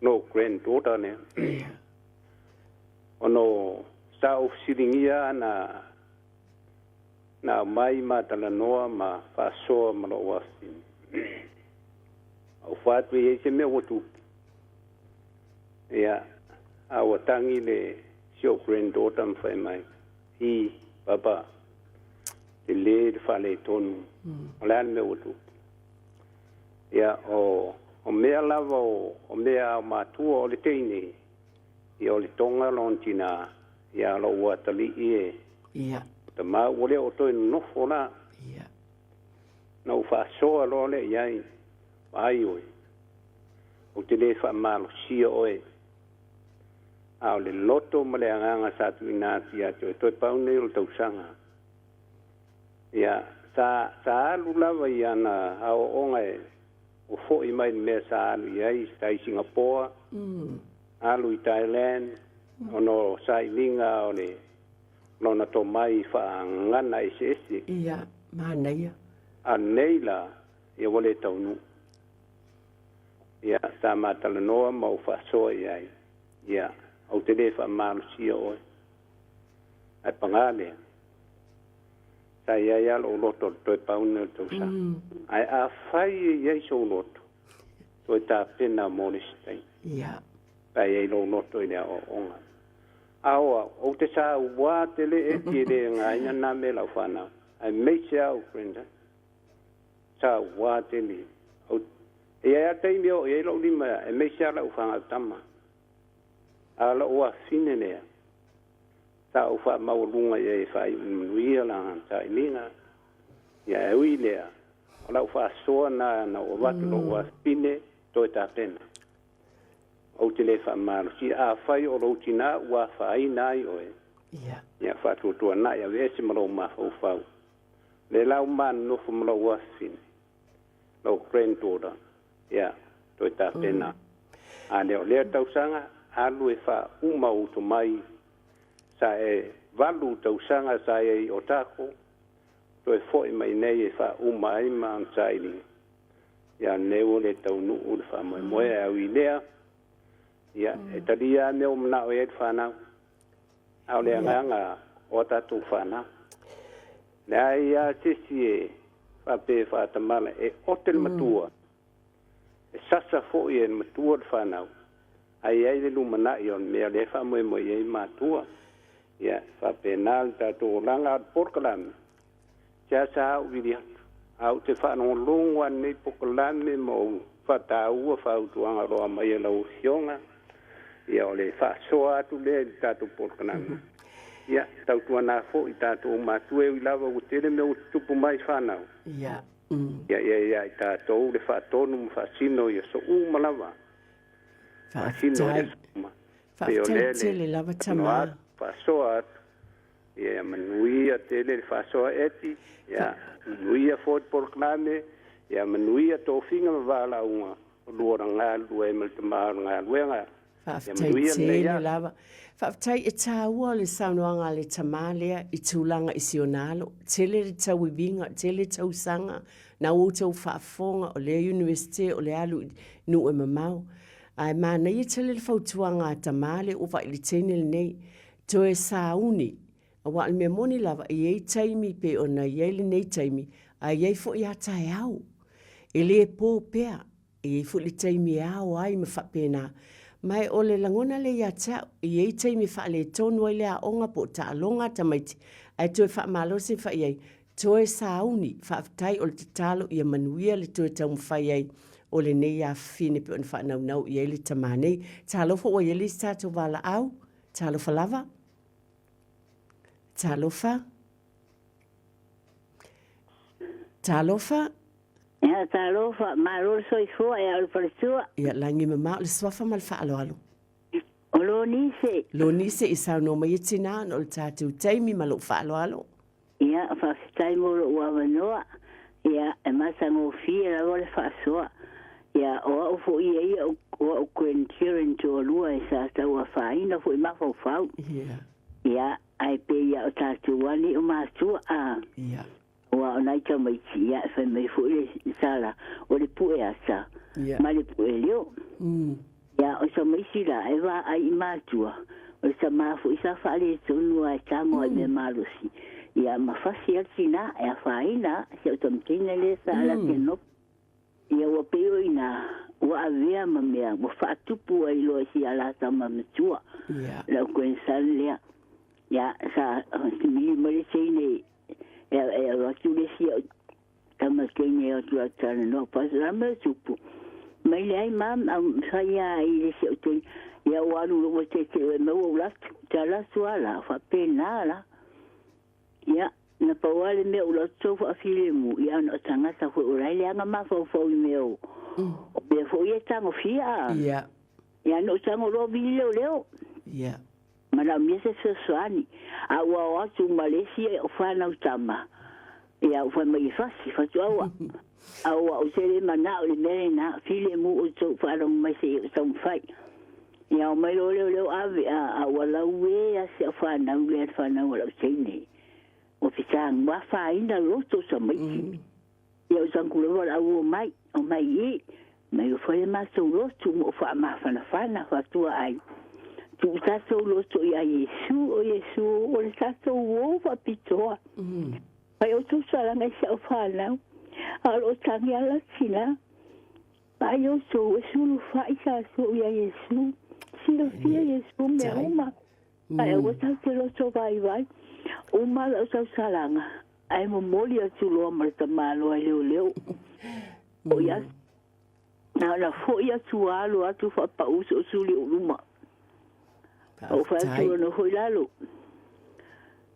Speaker 4: lou granddaughter lea.
Speaker 1: Ia.
Speaker 4: Ona sa ou fesiligia ana na aumai ma talanoa ma faasoa ma lou afafine. Ou fai atu e i ai se mea ua tupu. Ia, a ua tagi le si ou granddaughter ma fai mai, Hi, Papa, tele le faaletonu. O le a le mea ua tupu? Ia, o, o mea lava o, o mea a o matua o le teine, ia o le toga lona tina, ia lou atalii e.
Speaker 1: Ia.
Speaker 4: Tama ua le o toe nonofo la.
Speaker 1: Ia.
Speaker 4: Na ou faasoa loa lea i ai, vaai oe, ou te le faamalosia oe, a o le loto ma le agaga sa tuuina atu ia te oe, toe pau nei o le tausaga. Ia, sa, sa alu lava i ana aoaoga e, ua foi mai le mea sa alu i ai, sa i Singapoa, alu i Thailand, ona o sailiga o le lona tomai faagagana eseese.
Speaker 1: Ia, manaia.
Speaker 4: A nei la, ia ua le taunuu. Ia, sa ma talanoa ma ou faasoa i ai, ia, ou te le faamalosia oe. Ae paga lea, sa i ai lava lou loto o le toe pau lenei o le tausaga. Ae afai e i ai sou loto, toe tapena mo le isi taimi.
Speaker 1: Ia.
Speaker 4: Pe a i ai lou loto i le aoaoga. A o au, ou te saua tele eti e le againa nā mea i lau fanau, aemaise au, Brenda, saua tele. Ou, e i ai lava taimi e oo i ai lou lima, aemaise lava lau fanau tama. A o lou afafine lea, sa ou faamaualuga i ai e faaiu i le manuia lana sailiga. Ia, e ui i lea, o lau faasoa na na ou avatu lou afafine. Toe tapena. Ou te le faamalosia afai o lou tinā ua afaina ai oe.
Speaker 1: Ia.
Speaker 4: Ia faatuatuanai aveese ma lou mafaufau. Le la ua ma nonofo ma lou afafine, lou granddaughter. Ia, toe tapena. A lea o lea tausaga, alu e faauma ou tomai sa e valu tausaga sa i ai i Otago, toe foi mai nei e faauma ai ma ana sailiga. Ia lenei ua le taunuu le faamoemoe ae ui i lea, ia, e talia lava mea ua manao i ai le fanau, a o le agaga o a tatou fanau. Leai lava se isi e faapea e faatamala e ote le matua, e sasa foi e le matua le fanau, ae i ai le lumanai o le mea lea e faamoemoe i ai matua. Ia, e faapena le tatou olaga, a o le polokalame, seasea ou vili atu, a ou te faalogologo lava i lenei polokalame ma ou faataua fautuaga o lo o aumai e lau Afioga, ia o le faasoa atu lea i le tatou polokalame. Ia, tautuana foi tatou matua e ui lava ua tele mea ua tutupu mai i fanau.
Speaker 1: Ia.
Speaker 4: Ia, ia ia i tatou le faatonu ma faasino i aso uma lava. Faasino i
Speaker 1: Faafetai.
Speaker 4: aso uma. Pei o
Speaker 1: Faafetai
Speaker 4: lea le
Speaker 1: tele lava
Speaker 4: talanoa
Speaker 1: tamā.
Speaker 4: atu, faasoa atu. Ia manuia tele le faasoa Eti, ia manuia foi le polokalame, ia manuia tofiga ma valaauga o lua na galulue ai ma le tama o le galuega. Ia
Speaker 1: Faafetai
Speaker 4: manuia lenei
Speaker 1: tele
Speaker 4: aso.
Speaker 1: lava. Faafetai e taua le saunoaga a le tama lea i tulaga i si ona alo. Tele le tauiviga, tele tausaga na outou faafofoga o lea Universite o le alu i nuu e mamao. Ae manaia tele le fautuaga a tama lea ua vaai i le teine lenei. Toe sauni, aua o le mea moni lava e i ai taimi pei ona i ai lenei taimi, ae i ai foi a taeao. E le po pea, e i ai foi le taimi e ao ai ma faapena. Ma o le lagona lea ia te au, e i ai taimi e faaletonu ai le aoga po o taaloga a tamaiti, ae toe faamalosi ma fai i ai, toe sauni, faafetai o le tatalo ia manuia le toe taumafai ai o lenei afafine pei ona faanaunau i ai le tama nei. Talofa ua i ai le isi tatou valaau. Talofa lava. Talofa. Talofa.
Speaker 5: Ia, talofa, malo le soifua e au le faletua.
Speaker 1: Ia, lagi mamao le suafa ma le faaaloalo.
Speaker 5: O Lonise.
Speaker 1: Lonise i saunoa mai e tinā ona o le tatou taimi ma lou faaaloalo.
Speaker 5: Ia, faafetai mo lou avanoa. Ia, e matagofie lava le faasoa. Ia, o au foi ia ia o au grandchildren toalua e sa tauafaina foi mafaufau.
Speaker 1: Ia.
Speaker 5: Ia, ae pei ia o tatou ane o matua a.
Speaker 1: Ia.
Speaker 5: Aua o nai tamaiti, ia, e fai mai foi le tala, o le pue ata,
Speaker 1: Ia.
Speaker 5: ma le pue leo. Ia, o tamaiti la, e vaai i matua, o le tama foi sa faaletonu lava e tago lava i mea malosi, ia, ma fasi ai le tina, e afaina si au tamateina lea sa ala atu e nofo. Ia, ua pei o i ina ua avea ma mea ua faatupu ai loa i si a la tama matua,
Speaker 1: Ia.
Speaker 5: lau grandson lea. Ia, sa mili mai le teine e, e alu atu le isi au tama teine e atu atu talanoa pa la me tupu. Mai le ai mam au fai a i le isi au teine. Ia ua alu lo ua te te e maua u latu. Te latu ala, faapena la. Ia, na pau lava le mea o lau tou faafilemu, ia ona o tagata foi o la e leaga mafaufau i mea o, o mea foi ia e tagofia.
Speaker 1: Ia.
Speaker 5: Ia, na ou tago loa vili leoleo.
Speaker 1: Ia.
Speaker 5: Manaomia se fesoasoani. A ua o atu ma le isi o fanau tama, ia ua fai mai e fasi, fatuaua. A ua ou te le manao i le mea lena, filemu outou faalogo mai se i ou taumafai. Ia o mai loa leoleo ave, a, a ua laue a si au fanau lea le fanau a lau teine. Ua fitaga afaina loto o tamaiti. Ia o tagu lava o le au o mai, o mai i, mai o fai le matou lotu ma o faamafanafana faatua ai. Tuu tatou loto ia Iesu, o Iesu o le tatou uo faapitoa. Fai outou salaga i si au fanau, a o lo o tagi ala tina. Vaai outou e sulufai tatou ia Iesu. Silafia Iesu mea uma. Ae aua tatou te loto vaivai. Uma lau tausalaga, ae momoli atu loa ma le tamaloa e leoleo. Foi atu, na ona foi atu alo atu faapau soosuli o luma. Ou fai atu loa nofo i lalo.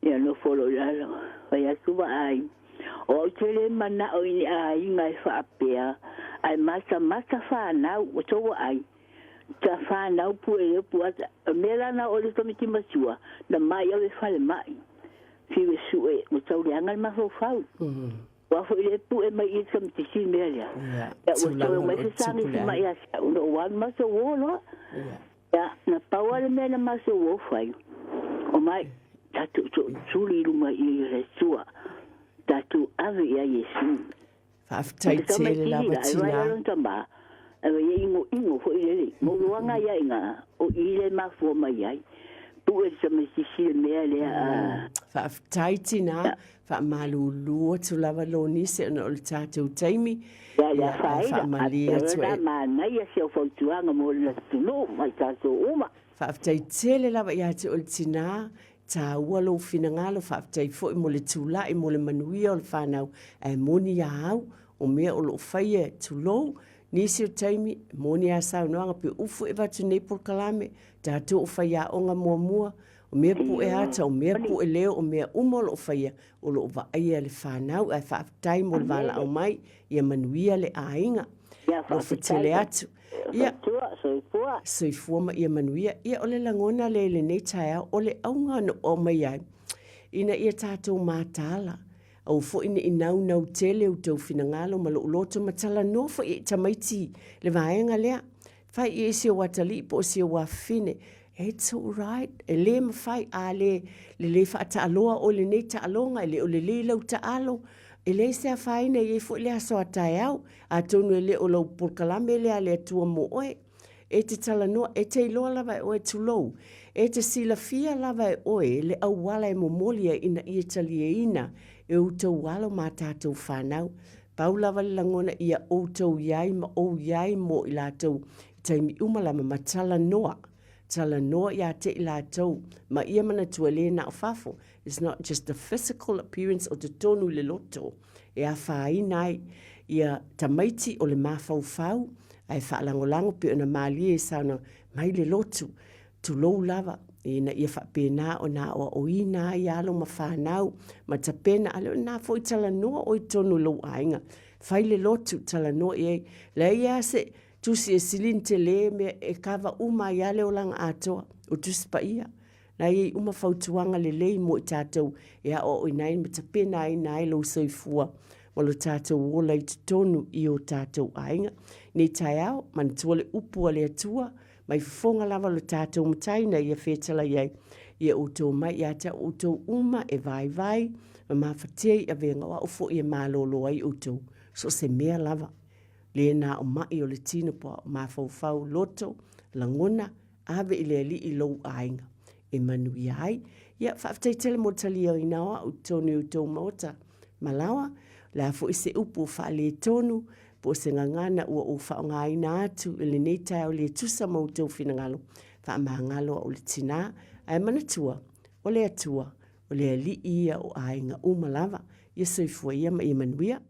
Speaker 5: Ia nofo loa i lalo. Fai atu vaai. O au te le manao i ni aiga e faapea, Ae matamata fanau ua tou vaai, ta fanau pue le upu ata, o mea la na o le tamaiti matua, na mai ave falemai, fiu e sue ua tau leaga le mafaufau. Ua foi le pue mai i le tamaiti mea lea. Ia, ua toe mai fesagi mai ia te au, na ou alu matou o loa. Ia, na pau lava le mea na matou o fai, o mai, tatou tootuli i luma i le Atua, tatou ave ia Iesu.
Speaker 1: Faafetai tele lava tina.
Speaker 5: Ave ia ingo ingo foi lele. Mo luanga ia inga o i le mafua mai ai. Pue le tamaitiiti le mea lea.
Speaker 1: Faafetai tina, faamalulu atu lava lou nisi ona o le tatou taimi.
Speaker 5: Ia, ia faila, faamalie atu e. Manaia si au fautuaga mo le atunuu ma i tatou uma.
Speaker 1: Faafetai tele lava ia te oe le tina, taua lou finagalo, faafetai foi mo le tulai mo le manuia o le fanau, ae moni ia au, o mea o lo o faia, tulou, nisi o taimi, moni a saunoaga pe ufu e avatu nei polokalame, tatou o faiaoga muamua, o mea pue ata, o mea pue leo, o mea uma o lo o faia, o lo o vaaia le fanau, ae faafetai mo le valaau mai, ia manuia le aiga. Alofa tele atu.
Speaker 5: Ia, soifua.
Speaker 1: Soifua ma ia manuia. Ia, o le lagona lea i lenei taeao, o le auga na ou aumai ai, ina ia tatou mataala, aua foi ne i naunau tele outou finagalo ma lou loto ma talanoa foi i tamaiti le vaega lea. Fai i ai si ou atalii po o si ou afafine, It's all right, e le mafai, a le lelei faataaloa oe i lenei taaloga, e le o lelei lau taalo, e leai se afaina, e i ai foi le aso a taeao, atonu e le o lau polokalame lea a le Atua mo oe. E te talanoa, e te iloa lava e oe, tulou, e te silafia lava e oe le auala e momoli ai ina ia talieina e outou alo ma a tatou fanau. Pau lava le lagona ia outou i ai ma ou i ai mo i latou i taimi uma lava ma talanoa, talanoa ia te i latou ma ia manatua e le na o fafo, it's not just the physical appearance o totonu i le loto e afaina ai ia tamaiti o le mafaufau ae faalagolago pei ona malie i saunoaga mai le lotu, tulou lava, ina ia faapena ona aoaoina ai alo ma fanau ma tapena, a le o lena foi talanoa oe i totonu o lou aiga, fai le lotu, talanoa i ai. Leai lava se tusi e sili ona tele mea e kava uma ai lava le olaga atoa o Tusi Paia. Na i ai uma fautuaga lelei mo i tatou e aoaoina ai ma tapenaina ai lou soifua ma lo tatou ola i totonu i o tatou aiga. Nei taeao, manatua le upu a le Atua, mai fofoga lava lo tatou Matai ina ia fetalai ai ia outou mai ia te au outou uma e vaivai ma mafatia i avega o au foi e malolo ai outou, so o se mea lava. Le na o mai o le tino po o mafaufau, loto, lagona, ave i le Alii lou aiga e manuia ai. Ia, faafetai tele mo le taliaina o au i totonu i outou maota malaoa. O le a foi se upu o faaletonu po o se gagana ua ou faaaogaina atu i lenei taeao le tusa ma outou finagalo, faamagalo au le tina. Ae manatua, o le Atua, o le Alii ia o aiga uma lava. Ia soifua ia ma ia manuia.